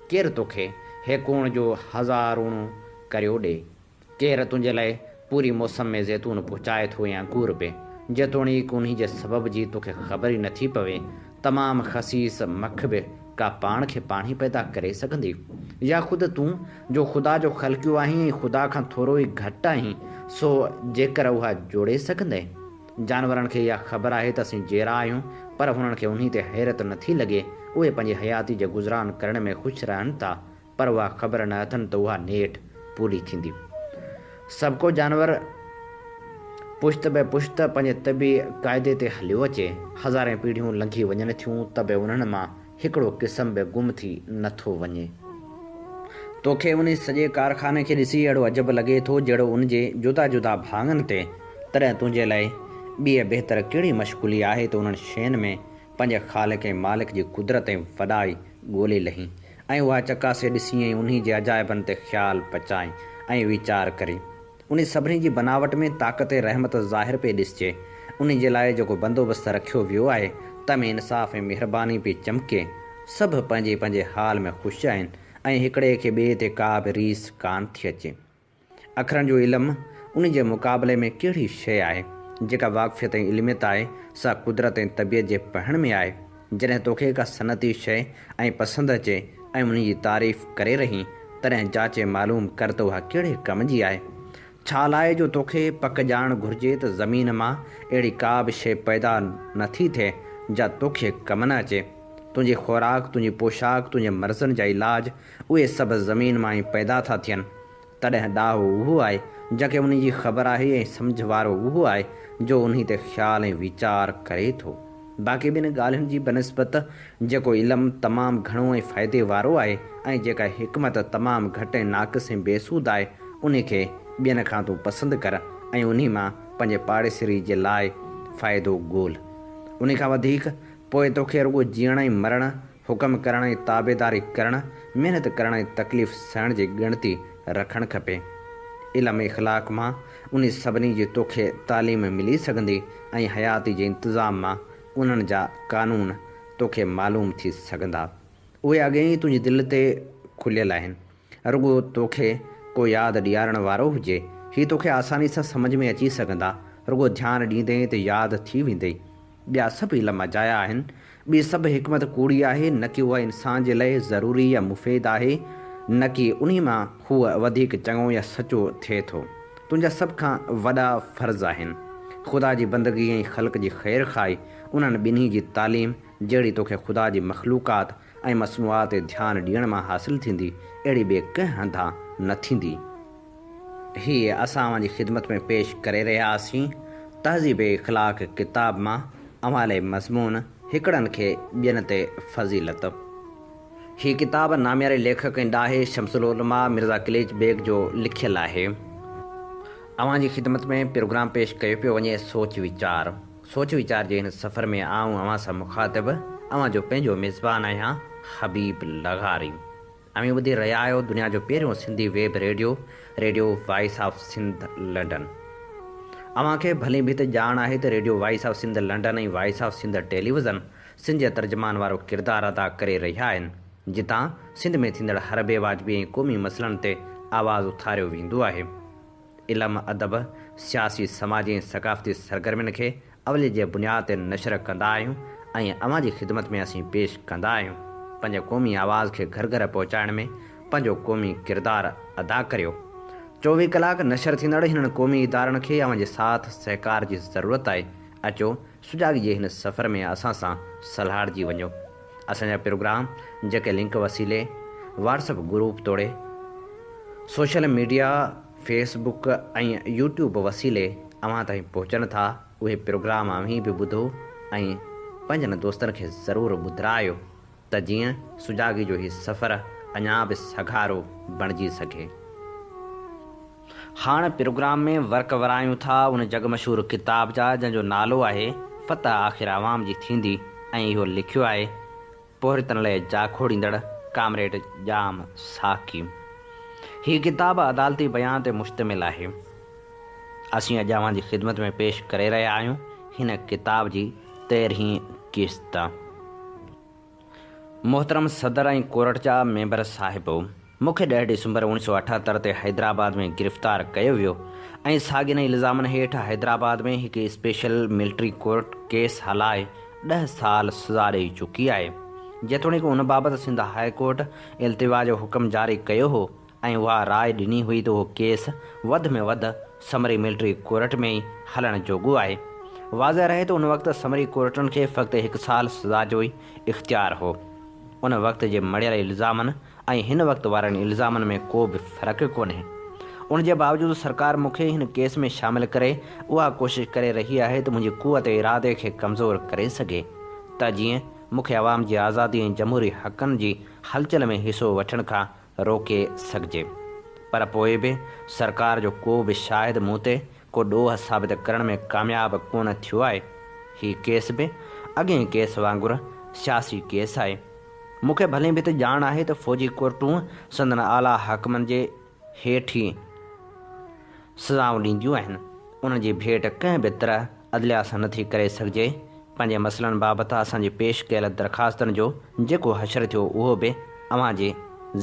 ڪير توکي هيڪوڻ جو هزارڻو ڪريو ڏي؟ ڪير تنهنجي لاء پوري موسم ۾ زيتون پهچائي ٿو ۽ انگور به؟ جيتوڻيڪ انهي جي سبب جي توکي خبر ئي نٿي پوي، تمام خسيس مک به ڪا پاڻ کي پاڻهي پيدا ڪري سگهندي؟ يا خود تون، جو خدا جو خلقيو آهين ۽ خدا کان ٿورو ئي گهٽ آهين، سو جيڪر اها جوڙي سگهندين؟ جانورن کي اها خبر آهي ته اسين جيئرا آهيون، پر هنن کي انهي تي حيرت نٿي لڳي. اهي پنهنجي حياتي جي گذران ڪرڻ ۾ خوش رهن ٿا، پر اها خبر نه اٿن ته اها نيٺ پوري ٿيندي. سڀڪو جانور پشت به پشت پنهنجي طبعي قاعدي تي هليو اچي. هزارين پيڙهيون لنگهي وڃن ٿيون ته به انهن مان هڪڙو قسم به گم ٿي نٿو وڃي. توکي انهي سڄي ڪارخاني کي ڏسي اهڙو عجب لڳي ٿو جهڙو ان جي جدا جدا ڀاڱن تي. تڏهن تنهنجي لاء ٻيء بهتر ڪهڙي مشغولي آهي ته انهن شين ۾ پنهنجي خالق ۽ مالڪ جي قدرت ۽ وڏائي ڳولي لهين ۽ اها چڪاسي ڏسين ۽ انهي جي عجائبن تي خيال پچائين ۽ ويچار ڪرين. انهي سڀني جي بناوٽ ۾ طاقت ۽ رحمت ظاهر پئي ڏسجي. انهي جي لاء جيڪو بندوبست رکيو ويو آهي، تنهن ۾ انصاف ۽ مهرباني پئي چمڪي. سڀ پنهنجي پنهنجي حال ۾ خوش آهن ۽ هڪڙي کي ٻئي تي ڪا به ريس ڪانه ٿي اچي. اکرن جو علم ان جي مقابلي ۾ ڪهڙي شيء آهي؟ جيڪا واقفيت ۽ علميت آهي، سا قدرت ۽ طبيعت جي پڙهڻ ۾ آهي. جڏهن توکي ڪا صنعتي شيء ۽ پسند اچي ۽ ان جي تعريف ڪري رهين، تڏهن جاچي معلوم ڪر ته اها ڪهڙي ڪم جي آهي. ڇا لاء جو توکي پڪ ڄاڻ گهرجي ته زمين مان اهڙي ڪا به شيء پيدا نه ٿي ٿئي، جا توکي ڪم نه اچي. تنهنجي خوراڪ، تنهنجي پوشاڪ، تنهنجي مرضن جا علاج، اهي سڀ زمين مان ئي پيدا ٿا ٿين. تڏهن ڏاهو اهو آهي، جنهن کي انهي جي خبر آهي ۽ سمجهه وارو اهو آهي، جو انهي تي خيال ۽ ويچار ڪري ٿو. باقي ٻن ڳالهين جي بنسبت جيڪو علم تمام گهڻو ۽ فائدي وارو آهي ۽ جيڪا حڪمت تمام گهٽ ۽ ناقص ۽ بيسود آهي، انهي کي ٻين کان تون پسند ڪر ۽ انهي مان پنهنجي پاڙيسري جي لاء فائدو ڳولهه. انهي کان وڌيڪ پوء توکي رڳو جيئڻ ۽ مرڻ، حڪم ڪرڻ ۽ تابعداري ڪرڻ، محنت ڪرڻ ۽ تڪليف سهڻ جي ڳڻتي رکڻ کپي. علم اخلاق مان انهي سڀني جي توکي تعليم ملي سگهندي ۽ حياتي جي انتظام مان انهن جا قانون توکي معلوم ٿي سگهندا. اهي اڳي ئي تنهنجي دل تي کليل آهن. رڳو توکي ڪو ياد ڏيارڻ وارو هجي. هي توکي آساني سان سمجهه ۾ اچي سگهندا. رڳو ڌيان ڏيندين ته ياد ٿي ويندئي. ٻيا سڀ علم اجايا آهن. ٻي سڀ حڪمت ڪوڙي آهي، نه ڪي اها انسان جي لئه ضروري يا مفيد آهي، نه ڪي انهي مان هو وڌيڪ چڱو يا سچو ٿئي ٿو. تنهنجا سڀ کان وڏا فرض آهن، خدا جي بندگي ۽ خلق جي خير خواهي، انهن ٻنهي جي تعليم، جهڙي توکي خدا جي مخلوقات ۽ مصنوعات تي ڌيان ڏيڻ مان حاصل ٿيندي، اهڙي ٻئي ڪنهن هنڌان نه ٿيندي. هيء اسان اوهان جي خدمت ۾ پيش ڪري رهيا آسين تهذيب اخلاق ڪتاب مان اوهان لئي مضمون هڪڙن کي ٻين تي فضيلت. هي ڪتاب نامياري ليکڪ ۽ ڏاهي شمس العلماء مرزا قليچ بيگ جو لکيل آهي. اوهان جي خدمت ۾ پروگرام پيش ڪيو پيو وڃي سوچ ويچار. سوچ ويچار جي هن سفر ۾ آئون اوهان سان مخاطب اوهان جو پنهنجو ميزبان آهيان حبيب لغاري. اوهين ٻڌي رهيا آهيو دنيا جو پهريون Sindhi web radio, radio voice of Sindh London. اوهان کي ڀلي ڀت ڄاڻ آهي ته radio voice of Sindh London ۽ voice of Sindh television Sindh جي ترجمان وارو ڪردار ادا ڪري رهيا آهن، جتان سنڌ ۾ ٿيندڙ هر بي واجبي ۽ قومي مسئلن تي آواز اٿاريو ويندو آهي. علم، ادب، سياسي، سماجي ۽ ثقافتي سرگرمين کي اوليت جي بنياد تي نشر ڪندا آهيون ۽ اوهان جي خدمت ۾ اسين پيش ڪندا آهيون. پنهنجي قومي آواز کي گهر گهر پهچائڻ ۾ پنهنجو قومي ڪردار ادا ڪريو. 24 ڪلاڪ نشر ٿيندڙ هنن قومي ادارن کي اوهان جي ساٿ سهڪار جي ضرورت آهي. اچو سجاڳي جي هن سفر ۾ اسان سان سلهاڙجي وڃو. اسان جا پروگرام جيڪي لنڪ وسيلي واٽس اپ گروپ توڙي social media Facebook ۽ YouTube وسيلي اوهان تائين پهچن ٿا اهي پروگرام اوهين به ٻڌو ۽ پنهنجن دوستن کي ضرور ٻڌرايو ته جيئن سجاڳي جو هي سفر اڃا به سگهارو بڻجي سگهي. هاڻ پروگرام ۾ ورق ورايون ٿا ان جڳ مشهور ڪتاب جا جنهن جو نالو آهي فتح آخر عوام جي ٿيندي ۽ اهو لکيو آهي پورهيتن لئه جاکوڙيندڙ ڪامريڊ ڄام ساقي. هي ڪتاب عدالتي بيان تي مشتمل آهي. اسين اڄ اوهان جي خدمت ۾ پيش ڪري رهيا آهيون هن ڪتاب جي تيرهين قسط. محترم صدر ۽ ڪورٽ جا ميمبر صاحبو! مون کي ڏهه ڊسمبر اوڻيھ سؤ اٺهتر تي حيدرآباد ۾ گرفتار ڪيو ويو ۽ ساڳين ئي الزامن هيٺ حيدرآباد ۾ هڪ اسپيشل ملٽري ڪورٽ ڪيس هلائي ڏهه سال سزا ڏئي چڪي آهي. جيتوڻيڪ ان بابت سنڌ هاء ڪورٽ التوا جو حڪم جاري ڪيو هو ۽ اها راء ڏني هئي ته اهو ڪيس وڌ ۾ وڌ سمري ملٽري ڪورٽ ۾ ئي هلڻ جوڳو آهي. واضح رهي ته ان وقت سمري ڪورٽن کي فقط هڪ سال سزا جو ئي اختيار هو. ان وقت جي مڙهيل الزامن ۽ هن وقت وارن الزامن ۾ ڪو به فرق ڪونهي. ان جي باوجود سرڪار مون کي هن ڪيس ۾ شامل ڪري اها ڪوشش ڪري رهي آهي ته منهنجي قوت ارادي کي ڪمزور ڪري سگهي ته جيئن مون کي عوام جي آزادي ۽ جمهوري حقن جي هلچل ۾ حصو وٺڻ کان روڪي سگهجي. پر پوء به سرڪار جو ڪو به شاهد مون تي ڪو ڏوهه ثابت ڪرڻ ۾ ڪامياب ڪونه ٿيو آهي. هي ڪيس به اڳئين ڪيس وانگر سياسي ڪيس آهي. مون کي ڀلي ڀت ڄاڻ آهي ته فوجي ڪورٽون سندن اعليٰ حاڪمن جي هيٺ ئي سزائون ڏينديون آهن. انهن جي ڀيٽ ڪنهن به طرح عدليه سان نٿي ڪري سگهجي. پنهنجي مسئلن بابت اسان جي پيش ڪيل درخواستن جو جيڪو حشر ٿيو اهو به اوهان جي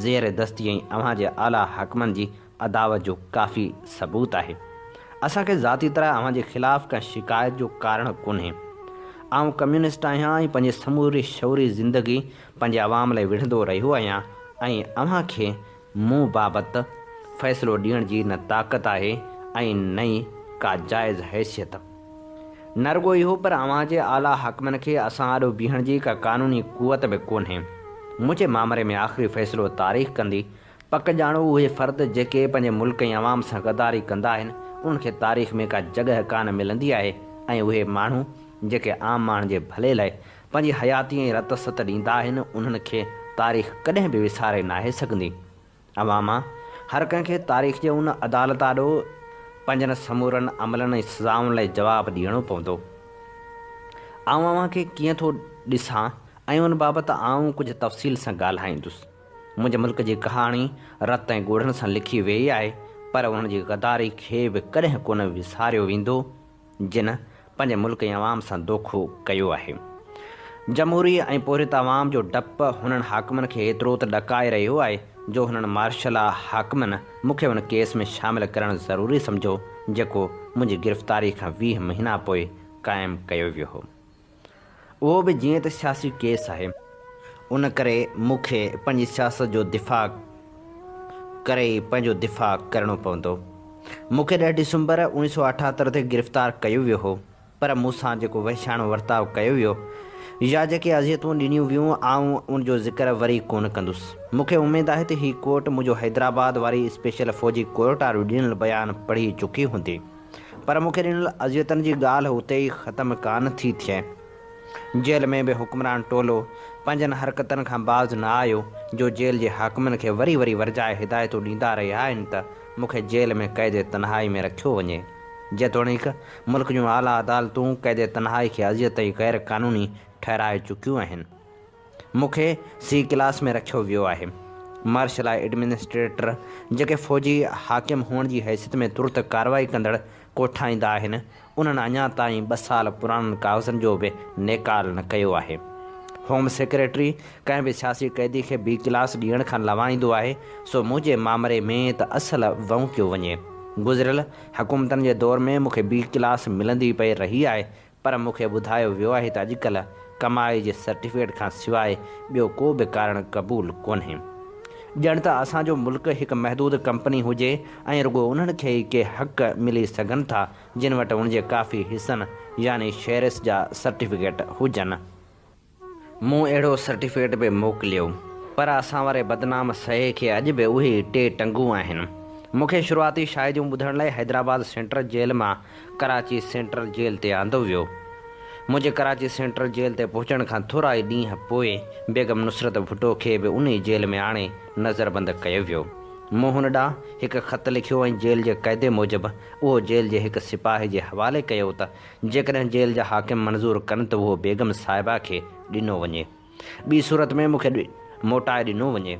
زير دستي ۽ اوهان جي اعليٰ حاڪمن جي عداوت جو ڪافي ثبوت آهي. اسان کي ذاتي طرح اوهان جي خلاف ڪنهن شڪايت جو ڪارڻ ڪونهي. آئون ڪميونسٽ آهيان ۽ پنهنجي سموري شعوري زندگي پنهنجي عوام لاء وڙهندو رهيو آهيان ۽ اوهان کي مون بابت فيصلو ڏيڻ جي نه طاقت آهي ۽ نه ئي ڪا جائز حيثيت. نه رڳو اهو پر اوهان جي اعليٰ حاڪمن کي اسان آڏو بيهڻ جي ڪا قانوني قوت به ڪونهي. منهنجي مامري ۾ آخري فيصلو تاريخ ڪندي. پڪ ڄاڻو اهي فرد جيڪي پنهنجي ملڪ ۽ عوام سان غداري ڪندا آهن انهن کي تاريخ ۾ ڪا جڳهه ڪانه ملندي آهي ۽ اهي ماڻهو جيڪي عام ماڻهن جي ڀلي لاء پنهنجي حياتي ۽ رت ست ڏيندا آهن، انهن کي تاريخ ڪڏهن به وساري ناهي سگهندي. اوهان مان هر ڪنهن کي تاريخ جي ان عدالت آڏو پنهنجن سمورن عملن ۽ سزائن لاء جواب ڏيڻو پوندو. آئون اوهان کي ڪيئن ٿو ڏسان ۽ ان بابت آئون ڪجهه تفصيل سان ڳالهائيندس. منهنجي ملڪ جي ڪهاڻي رت ۽ ڳوڙهن سان لکي ويئي آهي، پر انهن جي غداري کي به ڪڏهن ڪونه وساريو ويندو. جن پنهنجي ملڪ ۽ عوام سان دوکو ڪيو آهي. جمهوري ۽ پورهيت عوام جو ڊپ هنن حاڪمن کي ايترو ته ڏڪائي رهيو آهي جو هنن مارشلا حاڪمن مون کي ان ڪيس ۾ شامل ڪرڻ ضروري سمجهيو، جيڪو منهنجي گرفتاري کان 20 مهينا پوء قائم ڪيو ويو هو. اهو به جيئن ته سياسي ڪيس آهي، ان ڪري مون کي پنهنجي سياست جو دفاع ڪري ئي پنهنجو دفاع ڪرڻو پوندو. مون کي 10 ڊسمبر 1978 تي گرفتار ڪيو ويو هو، پر مون سان جيڪو وحشياڻو ورتاء ڪيو ويو يا جيڪي اذيتون ڏنيون ويون، آئون ان جو ذڪر وري ڪونه ڪندس. مون کي اميد آهي ته هي ڪورٽ منهنجو حيدرآباد واري اسپيشل فوجي ڪورٽ وارو ڏنل بيان پڙهي چڪي هوندي. پر مون کي ڏنل اذيتن جي ڳالهه اتي ئي ختم ڪانه ٿي ٿئي. جيل ۾ به حڪمران ٽولو پنهنجن حرڪتن کان باز نه آيو جو جيل جي حاڪمن کي وري وري ورجائي هدايتون ڏيندا رهيا آهن ته مون کي جيل ۾ قيد تنهائي ۾ رکيو وڃي. جيتوڻيڪ ملڪ جون اعليٰ عدالتون قيد تنهائي کي اذيت ۽ غير قانوني ٺهرائي چڪيون آهن. مون کي سي ڪلاس ۾ رکيو ويو آهي. مارشل لا ايڊمنسٽريٽر جيڪي فوجي حاڪم هئڻ جي حيثيت ۾ ترت ڪارروائي ڪندڙ ڪوٺائيندا آهن، انهن اڃا تائين ٻه سال پراڻن ڪاغذن جو به نيڪال نه ڪيو آهي. هوم سيڪريٽري ڪنهن به سياسي قيدي کي بي ڪلاس ڏيڻ کان لوائيندو آهي، سو منهنجي مامري ۾ ته اصل وئونڪيو وڃي. گذريل حڪومتن جي دور ۾ مون کي بي ڪلاس ملندي پئي رهي آهي، پر مون کي ٻڌايو ويو آهي ته اڄڪلهه ڪمائي جي سرٽيفڪيٽ کان سواء ٻيو ڪو به ڪارڻ قبول ڪونهي. ڄڻ ته اسان جو ملڪ هڪ محدود ڪمپني هجي ۽ رڳو انهن کي ئي ڪي حق ملي سگهن ٿا جن وٽ ان جي ڪافي حصن يعني شيئرس جا سرٽيفڪيٽ هجن. مون اهڙو سرٽيفڪيٽ به موڪليو، پر اسان واري بدنام سهي کي اڄ به اهي ئي ٽي ٽنگون آهن. مون کي شروعاتي شاهديون ٻڌڻ لاء حيدرآباد سينٽرل جيل مان ڪراچي سينٽرل جيل تي آندو ويو. منهنجي ڪراچي سينٽرل جيل تي پهچڻ کان ٿورا ئي ڏينهن پوء بيگم نصرت ڀٽو کي به ان ئي جيل ۾ آڻي نظربند ڪيو ويو. مون هن ڏانهن هڪ خط لکيو ۽ جيل جي قاعدي موجب اهو جيل جي هڪ سپاهي جي حوالي ڪيو ته جيڪڏهن جيل جا حاڪم منظور ڪن ته اهو بيگم صاحبه کي ڏنو وڃي. ٻي صورت ۾ مون کي موٽائي ڏنو وڃي.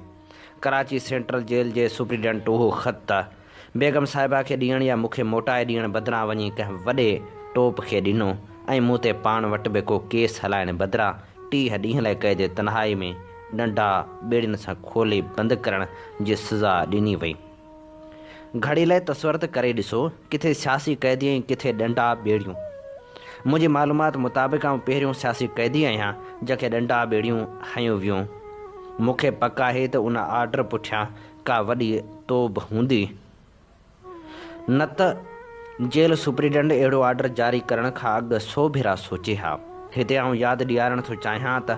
ڪراچي سينٽرل جيل جي سپريڊنٽ اهو خط بيگم صاحبه کي ڏيڻ يا مون کي موٽائي ڏيڻ بدران وڃي ڪنهن وڏي ٽوپ کي ڏنو ۽ مون تي پاڻ وٽ به ڪو ڪيس هلائڻ بدران 30 ڏينهن لاء قيد تنهائي ۾ ڏنڊا ٻيڙين سان کولي بند ڪرڻ جي سزا ڏني وئي. گهڙي لاء تصور ته ڪري ڏسو، ڪٿي سياسي قيدي ۽ ڪٿي ڏنڊا ٻيڙيون. منهنجي معلومات مطابق آئون پهريون سياسي قيدي آهيان، جنهن کي ڏنڊا ٻيڙيون هنيون ويون. مون کي پڪ آهي ته ان آرڊر پٺيان ڪا وڏي توب هوندي. نه ته جيل سپريڊنٽ اهڙو آرڊر جاري ڪرڻ کان اڳ سو ڀيرا سوچي ها. هتي آئون ياد ڏيارڻ ٿو چاهيان ته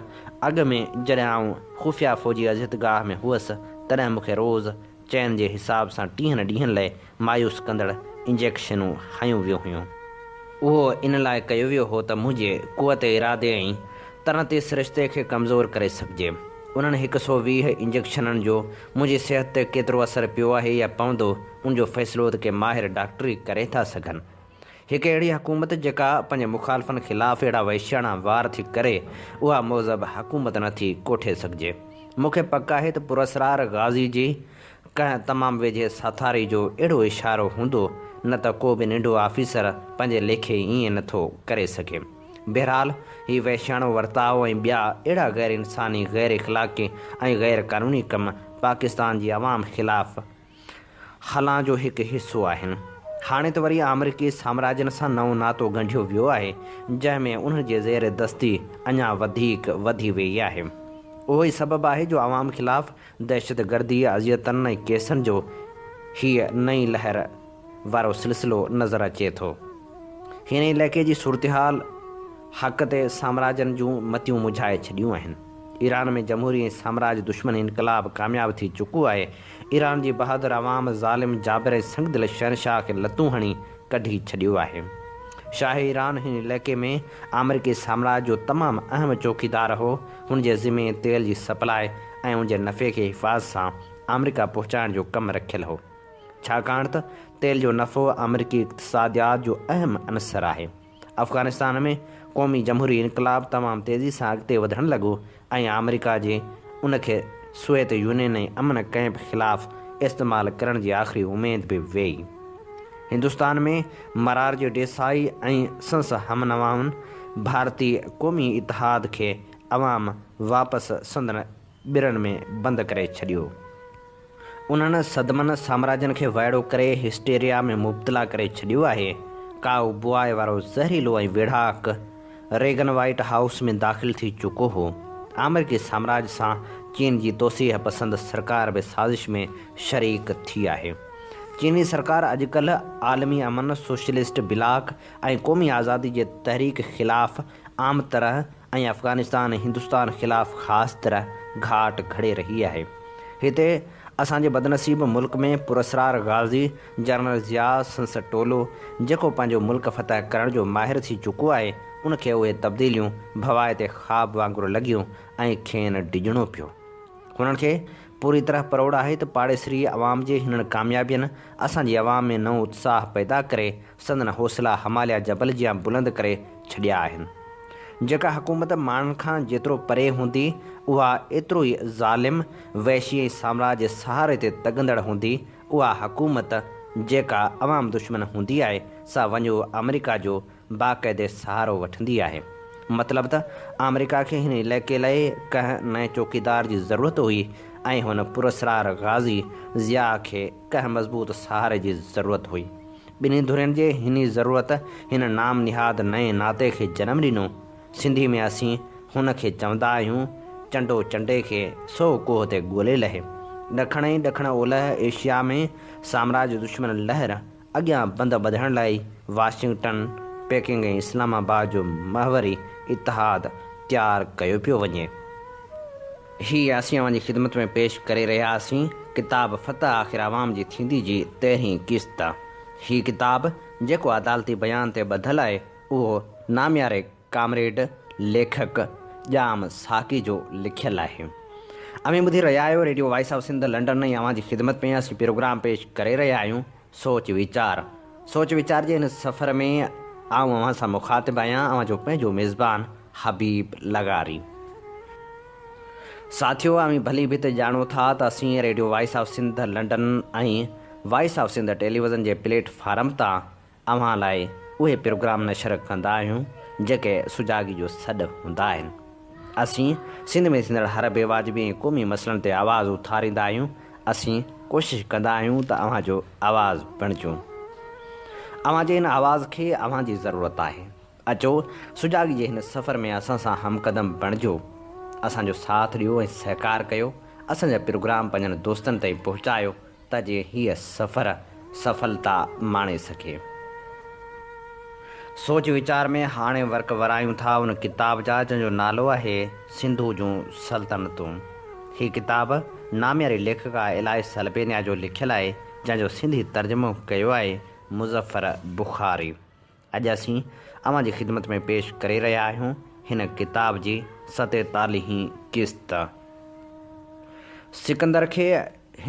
اڳ ۾ جڏهن آئون خفيه فوجي اذيتگاهه ۾ هئس، تڏهن مون کي روز چئن جي حساب سان ٽيهن ڏينهن لئه مايوس ڪندڙ انجيڪشنون هنيون ويون هيون. اهو ان لاء ڪيو ويو هو ته منهنجي قوت ارادي ۽ ترنتي سرشتي کي ڪمزور ڪري سگهجي. انهن هڪ سو 20 انجيڪشنن جو منهنجي صحت تي ڪيترو اثر پيو آهي يا پوندو، ان جو فيصلو ته ڪي ماهر ڊاڪٽر ئي ڪري ٿا سگهن. هڪ اهڙي حڪومت جيڪا پنهنجي مخالفن خلاف اهڙا وحشياڻا وار ٿي ڪري، اها مهذب حڪومت نه ٿي ڪوٺي سگهجي. مون کي پڪ آهي ته پراسرار غازي جي ڪنهن تمام ويجهي ساٿاري جو اهڙو اشارو هوندو، نه ته ڪو به ننڍو آفيسر پنهنجي ليکي ائين نه ٿو ڪري سگهي. بهرحال هي وحشياڻو ورتاء ۽ ٻيا اهڙا غير انساني، غير اخلاقي ۽ غير قانوني ڪم پاڪستان جي عوام خلاف هلان جو هڪ حصو آهن. هاڻي ته وري آمريڪي سامراجين سان نئون ناتو ڳنڍيو ويو آهي، جنهن ۾ انهن جي زير دستي اڃا وڌيڪ وڌي ويئي آهي. اهو ئي سبب آهي جو عوام خلاف دهشتگردي، اذيتن ۽ ڪيسن جو هيء نئين لهر وارو سلسلو نظر اچي ٿو. هن علائقي جي صورتحال حق تي سامراجن جون متيون منجهائي ڇڏيون آهن. ايران ۾ جمهوري ۽ سامراج دشمن انقلاب ڪامياب ٿي چڪو آهي. ايران جي بهادر عوام ظالم، جابر ۽ سنگدل شهنشاهه کي لتون هڻي ڪڍي ڇڏيو آهي. شاهه ايران هن علائقي ۾ آمريڪي سامراج جو تمام اهم چوڪيدار هو. هن جي ذمي تيل جي سپلاء ۽ ان جي نفعي کي حفاظت سان آمريڪا پهچائڻ جو ڪم رکيل هو. ڇاڪاڻ ته تيل جو نفعو آمريڪي اقتصاديات جو اهم عنصر آهي. افغانستان ۾ قومي جمهوري انقلاب تمام تيزي سان اڳتي وڌڻ لڳو ۽ آمريڪا جي ان کي سويت يونين ۽ امن ڪئمپ خلاف استعمال ڪرڻ جي آخري اميد به ويئي. هندستان ۾ مرارجي ڊيسائي ۽ سنس همنوائن ڀارتي قومي اتحاد کي عوام واپس سندن ٻرن ۾ بند ڪري ڇڏيو. انهن صدمن سامراجين کي وائڙو ڪري هسٽيريا ۾ مبتلا ڪري ڇڏيو آهي. ڪائو بواء وارو زهريلو ۽ ويڙهاڪ ريگن وائيٽ هائوس ۾ داخل ٿي چڪو هو. آمريڪي سامراج سان چين جي توسيع پسند سرڪار به سازش ۾ شريڪ ٿي آهي. چيني سرڪار اڄڪلهه عالمي امن، سوشلسٽ بلاڪ ۽ قومي آزادي جي تحريڪ خلاف عام طرح ۽ افغانستان ۽ هندستان خلاف خاص طرح گهاٽ گهڙي رهي آهي. هتي اسان جي بدنصيب ملڪ ۾ پراسرار غازي جنرل ضياء سنس ٽولو جيڪو پنهنجو ملڪ فتح ڪرڻ جو ماهر ٿي چڪو آهي ان کي اهي تبديليون ڀوائتي خواب وانگر لڳيون ۽ کين ڊڄڻو پيو. هنن کي پوري طرح پروڙ آهي ته پاڙيسري عوام جي هنن ڪاميابين اسان جي عوام ۾ نئون اتساهه پيدا ڪري سندن حوصلا هماليا جبل جيان بلند ڪري ڇڏيا آهن. جيڪا حڪومت ماڻهن کان جيترو پري هوندي، اها ايترو ئي ظالم، وحشي ۽ سامراج جي سهاري تي تڳندڙ هوندي. اها حڪومت جيڪا عوام دشمن هوندي آهي، سا وڃو آمريڪا جو باقاعدي سهارو وٺندي آهي. مطلب ته آمريڪا کي هن علائقي لاء ڪنهن نئين چوڪيدار جي ضرورت هئي ۽ هن پراسرار غازي ضياء کي ڪنهن مضبوط سهاري جي ضرورت هئي. ٻنهي ڌرين جي هني ضرورت هن نام نهاد نئين ناتي کي جنم ڏنو. سنڌي ۾ اسين هن کي چوندا آهيون، چنڊو چنڊي کي سو ڪوهه تي ڳولي لهي. ڏکڻ ۽ ڏکڻ اولهه ايشيا ۾ سامراج دشمن لهر اڳيان بند ٻڌڻ لاء واشنگٽن، پيڪنگ ۽ اسلام آباد جو محوري اتحاد تيار ڪيو پيو وڃي. هي اسين اوهان جي خدمت ۾ پيش ڪري رهيا آسين ڪتاب فتح آخر عوام جي ٿيندي جي تيرهين قسط. هي ڪتاب جيڪو عدالتي بيان تي ٻڌل آهي اهو نامياري ڪامريڊ ليکڪ ڄام ساقي جو لکيل آهي. اوهين ٻڌي رهيا آهيو radio voice of Sindh London ۽ اوهان جي خدمت ۾ اسين پروگرام پيش ڪري رهيا آهيون سوچ ويچار. سوچ ويچار جي هن سفر ۾ آئون اوهان سان مخاطب آهيان اوهان جو پنهنجو ميزبان حبيب لغاري. ساٿيو اوهين ڀلي ڀت ڄاڻو ٿا ته اسين radio voice of Sindh London ۽ voice of Sindh television جي پليٽ فارم تان اوهان لاء اهي پروگرام نشر ڪندا آهيون جيڪي سجاڳي جو سڏ هوندا آهن. اسين سنڌ ۾ ٿيندڙ هر بي واجبي ۽ قومي مسئلن تي آواز اٿاريندا آهيون. اسين ڪوشش ڪندا آهيون ته اوهان جو آواز بڻجون. اوهان جي هن آواز کي اوهان جي ضرورت آهي. اچو سجاڳي جي هن سفر ۾ اسان سان هم قدم بڻجو. اسان جو ساٿ ڏيو ۽ سهڪار ڪيو. اسان جا پروگرام پنهنجن دوستن تائين پهچايو ته جيئن هيء سفر سڦلتا ماڻي سگهي. سوچ ويچار ۾ هاڻي ورق ورايون ٿا ان ڪتاب جا جنهن جو نالو آهي سنڌو جون سلطنتون. هي ڪتاب نامياري ليکڪا الائس البينيا جو لکيل آهي جنهن جو سنڌي ترجمو ڪيو آهي مظفر بخاري. اڄ اسين اوهان جي خدمت ۾ پيش ڪري رهيا آهيون هن ڪتاب جي ستيتاليهين قسط. سڪندر کي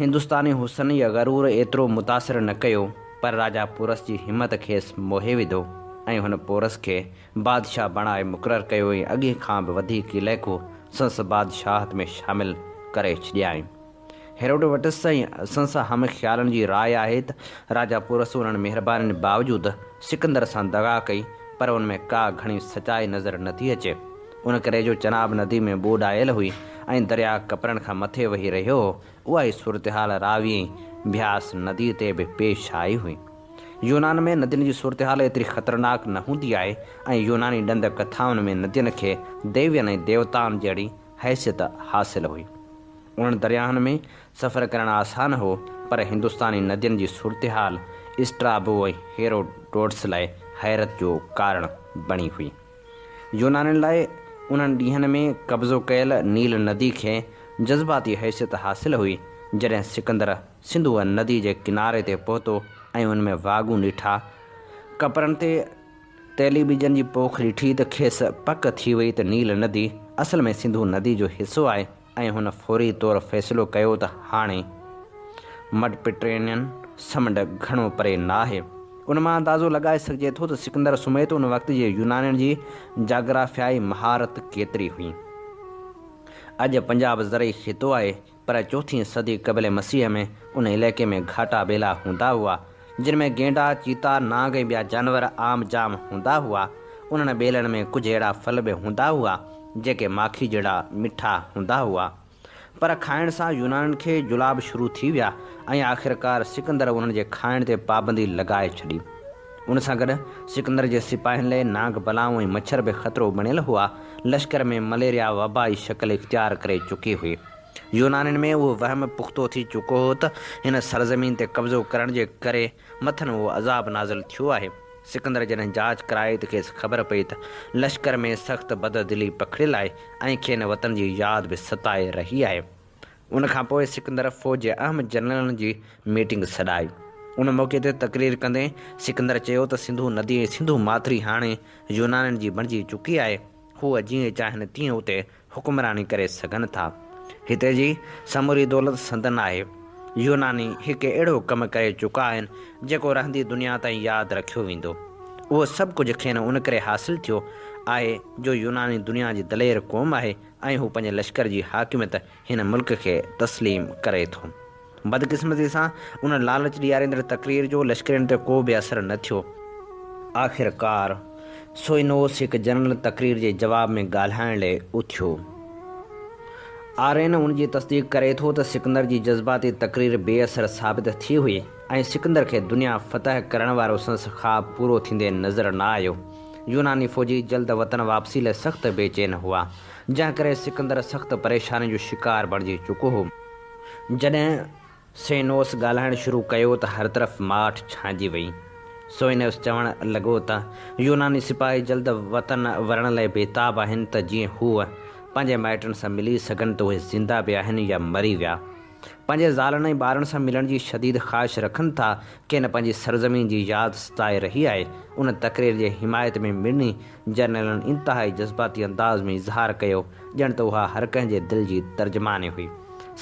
هندستاني حسن يا غرور ايترو متاثر نه ڪيو، پر راجا پورس جي همت کيس موهي وڌو ۽ هن پورس کي بادشاهه بڻائي مقرر ڪيو ۽ اڳي کان به وڌيڪ علائقو سندس بادشاهت ۾ شامل ڪري ڇڏيائين. هيروڊوٽس ۽ سندس هم خيالن جي راء آهي ته راجا پورس انهن مهربانين باوجود سڪندر سان دغا ڪئي پر ان ۾ ڪا گهڻي سچائي نظر نٿي اچي ان ڪري جو چناب ندي ۾ ٻوڏ آيل هئي ۽ درياء ڪپرن کان مٿي وهي رهيو هو اها ئي صورتحال راوي ۽ بياس ندي تي به پيش آئي هئي. يونان ۾ ندين جي صورتحال ايتري خطرناڪ نه هوندي آهي ۽ يوناني ڏند ڪٿائن ۾ ندين کي ديوين ۽ ديوتائن جهڙي حيثيت حاصل هئي. انهن درياهن ۾ سفر ڪرڻ آسان هو، پر هندستاني ندين جي صورتحال اسٽرابو ۽ هيروڊوٽس لاء حيرت جو ڪارڻ بڻي هئي. يونانين لاء انهن ڏينهن ۾ قبضو ڪيل نيل ندي کي جذباتي حيثيت حاصل هئي. جڏهن سڪندر سنڌوء ندي جي ڪناري تي پهتو ۽ ان ۾ واڳون ڏٺا، ڪپرن تي تيلي ٻجن جي پوک ڏٺي ته کيس پڪ ٿي وئي ته نيل ندي اصل ۾ سنڌو ندي جو حصو آهي ۽ هن فوري طور فيصلو ڪيو ته هاڻي مڊپٽرينين سمنڊ گهڻو پري ناهي. ان مان اندازو لڳائي سگهجي ٿو ته سڪندر سميت ان وقت جي يونانين جي جاگرافيائي مهارت ڪيتري هئي. اڄ پنجاب زرعي خطو آهي پر چوٿين صدي قبل مسيح ۾ ان علائقي ۾ گهاٽا ٻيلا هوندا هئا، جن ۾ گينڊا، چيتا، نانگ ۽ ٻيا جانور عام جام هوندا هئا. انهن ٻيلن ۾ ڪجهه اهڙا ڦل به هوندا هئا، جيڪي ماکي جهڙا مٺا هوندا هئا. پر کائڻ سان يونانين کي جلاب شروع ٿي ويا ۽ آخرڪار سڪندر انهن جي کائڻ تي پابندي لڳائي ڇڏي. ان سان گڏ سڪندر جي سپاهين لئه نانگ بلائون ۽ مڇر به خطرو بڻيل هئا. لشڪر ۾ مليريا وبائي شڪل اختيار ڪري چڪي هئي. يونانين ۾ اهو وهم پختو ٿي چڪو هو ته هن سرزمين تي قبضو ڪرڻ جي ڪري مٿن اهو عذاب نازل ٿيو آهي. سڪندر جڏهن جاچ ڪرائي ته کيس خبر پئي ته لشڪر ۾ سخت بددلي پکڙيل آهي ۽ کين وطن جي ياد به ستائي رهي آهي. ان کان پوء سڪندر فوج جي اهم جنرلن جي ميٽنگ سڏائي. ان موقعي تي تقرير ڪندي سڪندر چيو ته سنڌو ندي ۽ سنڌو ماٿري هاڻي يونانين جي بڻجي چڪي آهي. هو جيئن چاهين تيئن اتي حڪمراني ڪري سگهن ٿا. هتي جي سموري دولت سندن آهي. يوناني هڪ اهڙو ڪم ڪري چڪا آهن، جيڪو رهندي دنيا تائين ياد رکيو ويندو. اهو سڀ ڪجهه کين ان ڪري حاصل ٿيو آهي جو يوناني دنيا جي دلير قوم آهي ۽ هو پنهنجي لشڪر جي حاڪميت هن ملڪ کي تسليم ڪري ٿو. بدقسمتي سان ان لالچ ڏياريندڙ تقرير جو لشڪرين تي ڪو به اثر نه ٿيو. آخرڪار سوئنوس هڪ جنرل تقرير جي جواب ۾ ڳالهائڻ لئه اٿيو. آرين ان جي تصديق ڪري ٿو ته سڪندر جي جذباتي تقرير بي اثر ثابت ٿي هئي ۽ سڪندر کي دنيا فتح ڪرڻ وارو سندس خواب پورو ٿيندي نظر نه آيو. يوناني فوجي جلد وطن واپسي لئه سخت بي چين هئا، جنهن ڪري سڪندر سخت پريشاني جو شڪار بڻجي چڪو هو. جڏهن سينوس ڳالهائڻ شروع ڪيو ته هر طرف ماٺ ڇانئجي وئي. سوئنوس چوڻ لڳو ته يوناني سپاهي جلد وطن ورڻ لاء بيتاب آهن ته جيئن هو پنهنجي مائٽن سان ملي سگهن ته اهي زنده به آهن يا مري ويا. پنهنجي زالن ۽ ٻارن سان ملڻ جي شديد خواهش رکن ٿا. کين پنهنجي سرزمين جي ياد ستائي رهي آهي. ان تقرير جي حمايت ۾ مڙني جرنيلن انتهائي جذباتي انداز ۾ اظهار ڪيو، ڄڻ ته اها هر ڪنهن جي دل جي ترجماني هئي.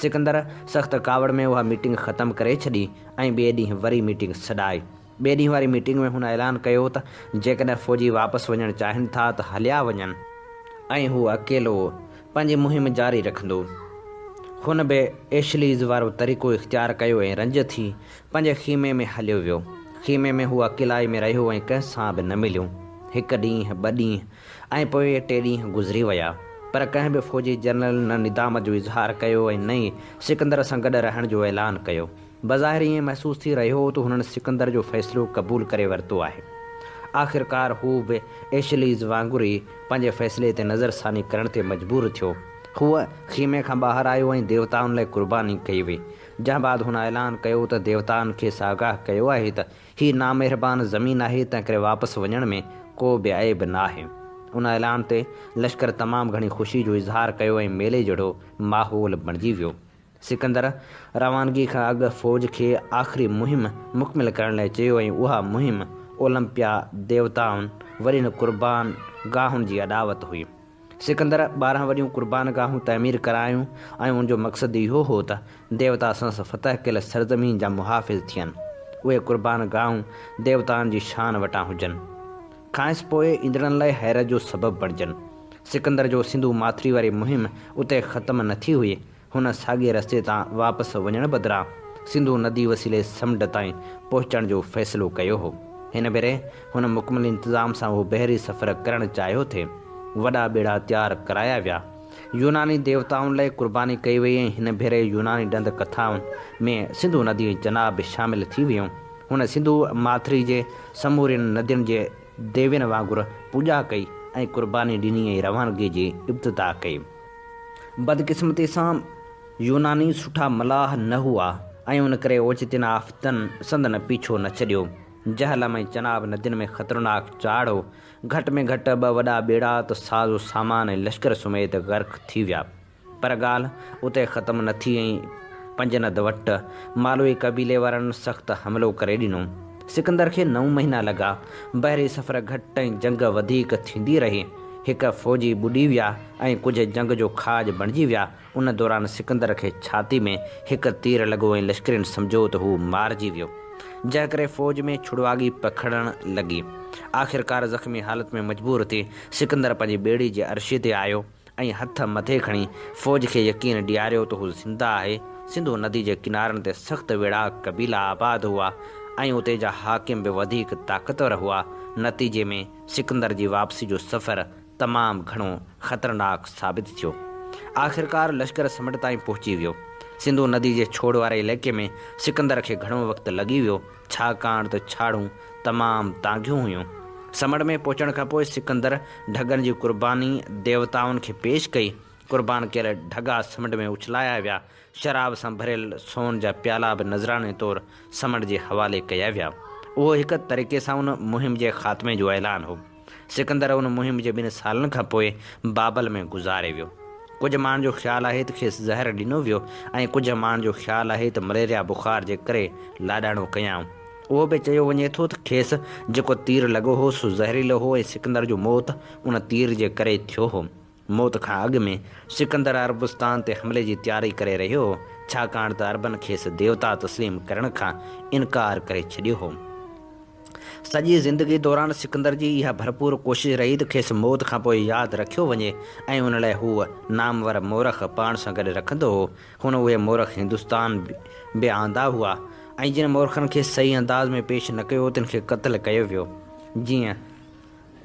سڪندر سخت ڪاوڙ ۾ اها ميٽنگ ختم ڪري ڇڏي ۽ ٻئي ڏينهن وري ميٽنگ سڏائي. ٻئي ڏينهن واري ميٽنگ ۾ هن اعلان ڪيو ته جيڪڏهن فوجي واپس وڃڻ چاهين ٿا ته هليا وڃن. ۽ هو اڪيلو پنهنجي مهم جاري رکندو. هن به ايشليز وارو طريقو اختيار ڪيو ۽ رنج ٿي پنهنجي خيمي ۾ هليو ويو. خيمي ۾ هو اڪيلائي ۾ رهيو ۽ ڪنهن سان به نه مليو. هڪ ڏينهن، ٻه ڏينهن ۽ پوء ٽي ڏينهن گذري ويا، پر ڪنهن به فوجي جنرل نه ندامت جو اظهار ڪيو ۽ نه ئي سڪندر سان گڏ رهڻ جو اعلان ڪيو. بظاهر ائين محسوس ٿي رهيو هو ته هنن سڪندر جو فيصلو قبول ڪري ورتو آهي. آخرڪار هو به ايشليز وانگر ئي پنهنجي فيصلي تي نظرثاني ڪرڻ تي مجبور ٿيو. هو خيمي کان ٻاهر آيو ۽ ديوتائن لاء قرباني ڪئي وئي. جنهن بعد هن اعلان ڪيو ته ديوتائن کيس آگاهه ڪيو آهي ته هي نامهربان زمين آهي تنهنڪري واپس وڃڻ ۾ ڪو به عيب ناهي. ان اعلان تي لشڪر تمام گهڻي خوشي جو اظهار ڪيو ۽ ميلي جهڙو ماحول بڻجي ويو. سڪندر روانگي کان اڳ فوج کي آخري مهم مڪمل ڪرڻ لاء چيو ۽ اها مهم اولمپيا ديوتائن وڏين قربان گاهن جي اڏاوت هئي. سڪندر 12 وڏيون قربان گاهون تعمير ڪرايون ۽ ان جو مقصد اهو هو ته ديوتا سندس فتح ڪيل سرزمين جا محافظ ٿين. اهي قربان گاهون ديوتائن جي شان وٽان هجن. کانئس پوء ايندڙن لاء حيرت جو سبب بڻجن. سڪندر جو سنڌو ماٿري واري مهم اتي ختم نه ٿي هئي. هن ساڳئي رستي تان واپس وڃڻ بدران سنڌو ندي وسيلي سمنڊ تائين پهچڻ جو فيصلو ڪيو هو. هن ڀيري هن مڪمل انتظام سان اهو بحري سفر ڪرڻ چاهيو ٿي. وڏا ٻيڙا تيار ڪرايا ويا. يوناني ديوتائن لاء قرباني ڪئي وئي ۽ هن ڀيري يوناني ڏند ڪٿائن ۾ سنڌو ندي ۽ چناب به شامل ٿي ويون. هن سنڌو ماٿري جي سمورين ندين جي ديوين وانگر پوڄا ڪئي ۽ قرباني ڏني ۽ روانگي جي ابتدا ڪئي. بدقسمتي سان يوناني سٺا ملاح نه هئا ۽ ان ڪري اوچتين آفتن سندن پيڇو نه ڇڏيو. جهلم ۽ چناب ندين ۾ خطرناڪ چاڙهه هو. گهٽ ۾ گهٽ ٻه وڏا ٻيڙا ته ساز و سامان ۽ لشڪر سميت غرق ٿي ويا. پر ڳالهه اتي ختم نه ٿي ۽ پنجند وٽ مالوي قبيلي وارن سخت حملو ڪري ڏنو. سڪندر کي نو مهينا لڳا. بحري سفر گهٽ ۽ جنگ وڌيڪ ٿيندي رهي. هڪ فوجي ٻڏي ويا ۽ ڪجهه جنگ جو کاڄ بڻجي ويا. ان دوران سڪندر کي ڇاتي ۾ هڪ تير لڳو ۽ لشڪرين سمجهيو ته هو مارجي ويو. جنهن ڪري فوج ۾ ڇڙواڳي پکڙڻ لڳي. آخرڪار زخمي حالت ۾ مجبور ٿي سڪندر پنهنجي ٻيڙي جي عرشي تي آيو. ۽ هٿ مٿي کڻي فوج کي يقين ڏياريو ته هو زنده آهي. سنڌو ندي جي ڪنارن تي سخت ويڙهاڪ قبيلا آباد هئا ۽ اتي جا حاڪم به وڌيڪ طاقتور هئا. نتيجي ۾ سڪندر جي واپسي جو سفر تمام گهڻو خطرناڪ ثابت ٿيو. آخرڪار لشڪر سمنڊ تائين پهچي ويو. سنڌو ندي جي ڇوڙ واري علائقي ۾ سڪندر کي گهڻو وقت لڳي ويو، ڇاڪاڻ ته ڇاڙهون تمام تانگهيون هيون. سمنڊ ۾ پهچڻ کانپوء سڪندر ڍڳن جي قرباني ديوتائن کي پيش ڪئي. قربان ڪيل ڍڳا سمنڊ ۾ اڇلايا ويا. شراب سان ڀريل سون جا پيالا به نذراني طور سمنڊ جي حوالي ڪيا ويا. اهو هڪ طريقي سان ان مهم جي خاتمي جو اعلان هو. سڪندر ان مهم جي ٻن سالن کان پوء بابل ۾ گذاري ويو. ڪجهه ماڻهن جو خيال آهي ته کيس زهر ڏنو ويو ۽ ڪجهه ماڻهن جو خيال آهي ته مليريا بخار جي ڪري لاڏاڻو ڪيائون. اهو به چيو وڃي ٿو ته کيس جيڪو تير لڳو هو سو زهريلو هو ۽ سڪندر جو موت ان تير جي ڪري ٿيو هو. موت کان اڳ ۾ سڪندر عربستان تي حملي جي تياري ڪري رهيو هو، ڇاڪاڻ ته عربن کيس ديوتا تسليم ڪرڻ کان انڪار ڪري ڇڏيو هو. سڄي زندگي دوران سڪندر جي اها ڀرپور ڪوشش رهي ته کيس موت کان پوء ياد رکيو وڃي ۽ ان لاء هو نامور مورخ پاڻ سان گڏ رکندو هو. هن اهي مورخ هندستان به آندا هئا ۽ جن مورخن کي صحيح انداز ۾ پيش نه ڪيو تن کي قتل ڪيو ويو. جيئن.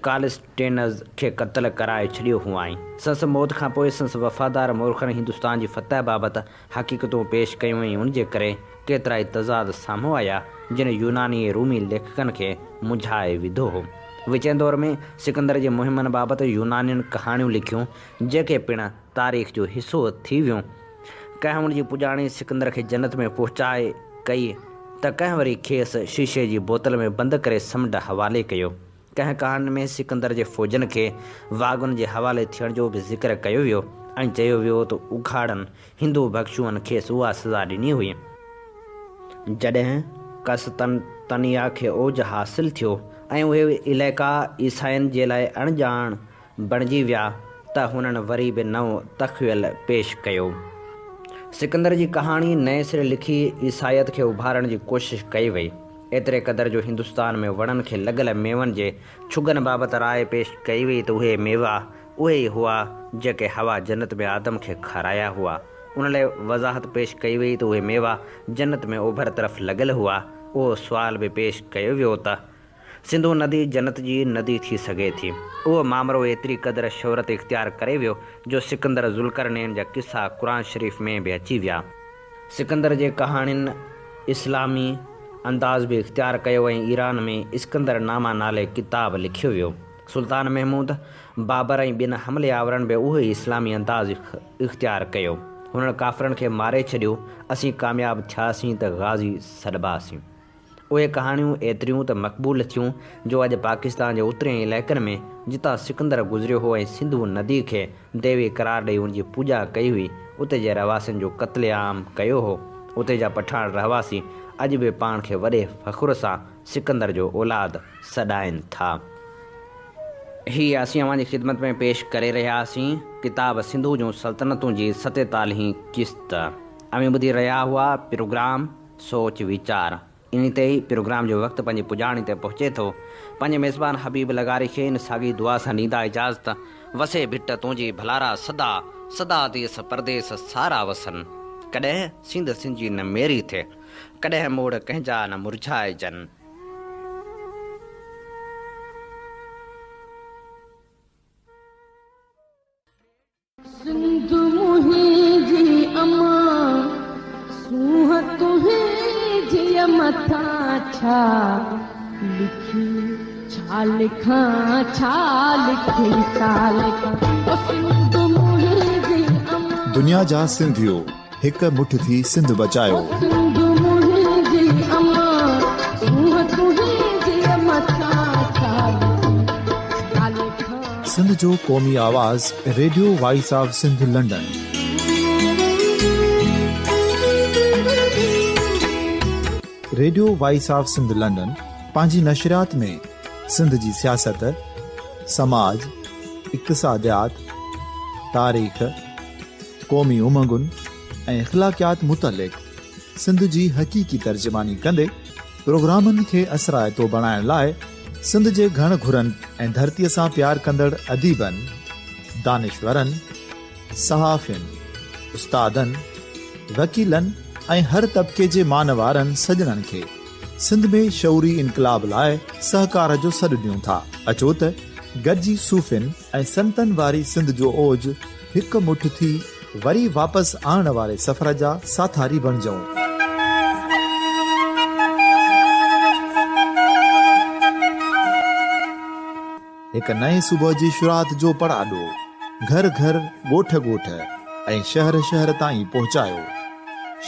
ڪالسٽينز کي قتل ڪرائي ڇڏيو هئائين. سندس موت کان پوء سندس وفادار مورخن هندستان جي فتح بابت حقيقتون پيش ڪيون ۽ ان جي ڪري ڪيترائي تضاد سامهون آيا، جن يوناني ۽ رومي ليکڪن کي منجهائي وڌو هو. وچين دور ۾ سڪندر جي مهمن بابت يونانين ڪهاڻيون لکيون، جيڪي پڻ تاريخ جو حصو ٿي ويون. ڪنهن ان جي پڄاڻي سڪندر کي جنت ۾ پهچائي ڪئي ته ڪنهن وري کيس شيشي جي بوتل ۾ بند ڪري سمنڊ حوالي ڪيو. ڪنهن ڪهاڻين ۾ سڪندر جي فوجن کي واڳن جي حوالي ٿيڻ جو به ذڪر ڪيو ويو ۽ چيو ويو ته اگهاڙن هندو ڀڪشوئن کيس اها سزا ڏني هئي. جڏهن قسطنطنيه کي اوج حاصل ٿيو ۽ اهي علائقا عيسائين جي لاء اڻڄاڻ بڻجي ويا ته هنن وري به نئون تخيل پيش ڪيو. سڪندر جي ڪهاڻي نئين سر لکي عيسائيت کي اڀارڻ جي ڪوشش ڪئي وئي. ايتري قدر جو هندستان ۾ وڻن کي لڳل ميون جي ڇڳن بابت راء پيش ڪئي وئي ته اهي ميوا اهي ئي هئا جيڪي حوا جنت ۾ آدم کي کارايا هئا. ان لاء وضاحت پيش ڪئي وئي ته اهي ميوا جنت ۾ اوڀر طرف لڳل هئا. اهو سوال به پيش ڪيو ويو ته سنڌو ندي جنت جي ندي ٿي سگهي ٿي. اهو مامرو ايتري قدر شهرت اختيار ڪري ويو جو سڪندر ذوالقرنين جا قصا قرآن شريف ۾ به اچي ويا. سڪندر جي ڪهاڻين اسلامي انداز به اختيار ڪيو ۽ ايران ۾ اسڪندر نامه نالي ڪتاب لکيو ويو. سلطان محمود، بابر ۽ ٻين حملي آورن به اهو ئي اسلامي انداز اختيار ڪيو. هنن ڪافرن کي ماري ڇڏيو، اسين ڪامياب ٿياسين ته غازي سڏباسين. اهي ڪهاڻيون ايتريون ته مقبول ٿيون جو اڄ پاڪستان جي اترين علائقن ۾ جتان سڪندر گذريو هو ۽ سنڌو ندي کي ديوي قرار ڏئي ان جي پوڄا ڪئي هئي اتي جي رهواسين جو قتل عام ڪيو هو اتي جا پٺاڻ رهواسي اڄ به پاڻ کي وڏي فخر سان سڪندر جو اولاد سڏائين ٿا. هي اسين اوهان جي خدمت ۾ پيش ڪري رهيا هئاسين ڪتاب سنڌو جون سلطنتون جي ستيتالهين قسط. اوهين ٻڌي رهيا هئا پروگرام. سوچ ويچار. انهي تي ئي پروگرام جو وقت پنهنجي پڄاڻي تي پهچي ٿو. پنهنجي ميزبان حبيب لغاري کي ان ساڳي دعا سان ڏيندا اجازت، وسي ڀٽ تنهنجي ڀلارا سدا، سدا ديس پرديس سارا وسن. ڪڏهن سينڌ سنجي نه ميري ٿئي، ڪڏهن موڙ ڪنهن جا نه مرجهائجن. سنڌ منهنجي امان، سونهن تنهنجيء مٿان ڇا لکي ڇا لکان ڇا لکي ڇا لکان او سنڌ منهنجي امان. دنيا جا سنڌيو هڪ مٺ ٿي سنڌ بچايو. او سنڌ منهنجي امان، سونهن تنهنجيء مٿان ڇا لکي ڇا لکان. سنڌ جو قومي آواز radio voice of Sindh London. Radio voice of Sindh London پنهنجي نشريات ۾ سنڌ جي سياست، سماج، اقتصاديات، تاريخ، قومي امنگن ۽ اخلاقيات متعلق سنڌ جي حقيقي ترجماني ڪندي پروگرامن کي اثرائتو بڻائڻ لاء سنڌ جي گهڻ گهرن ۽ ڌرتيء سان پيار ڪندڙ اديبن، دانشورن، صحافين، استادن، وڪيلن ۽ هر طبقي جي مان وارن سڄڻن کي سنڌ ۾ شعوري انقلاب لاء سهڪار جو سڏ ڏيون ٿا. اچو ته گڏجي صوفين ۽ سنتن واري سنڌ جو اوج هڪ مٺ ٿي وري واپس آڻڻ واري سفر جا ساٿاري بڻجون. هڪ نئين صبح جي شروعات جو پڙاڏو گهر گهر، ڳوٺ ڳوٺ ۽ شهر شهر تائين پهچايو.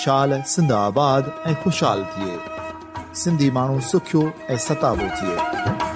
شال سنڌ آباد ۽ خوشحال ٿئي. سنڌي ماڻهو سکيو ۽ ستابو ٿئي.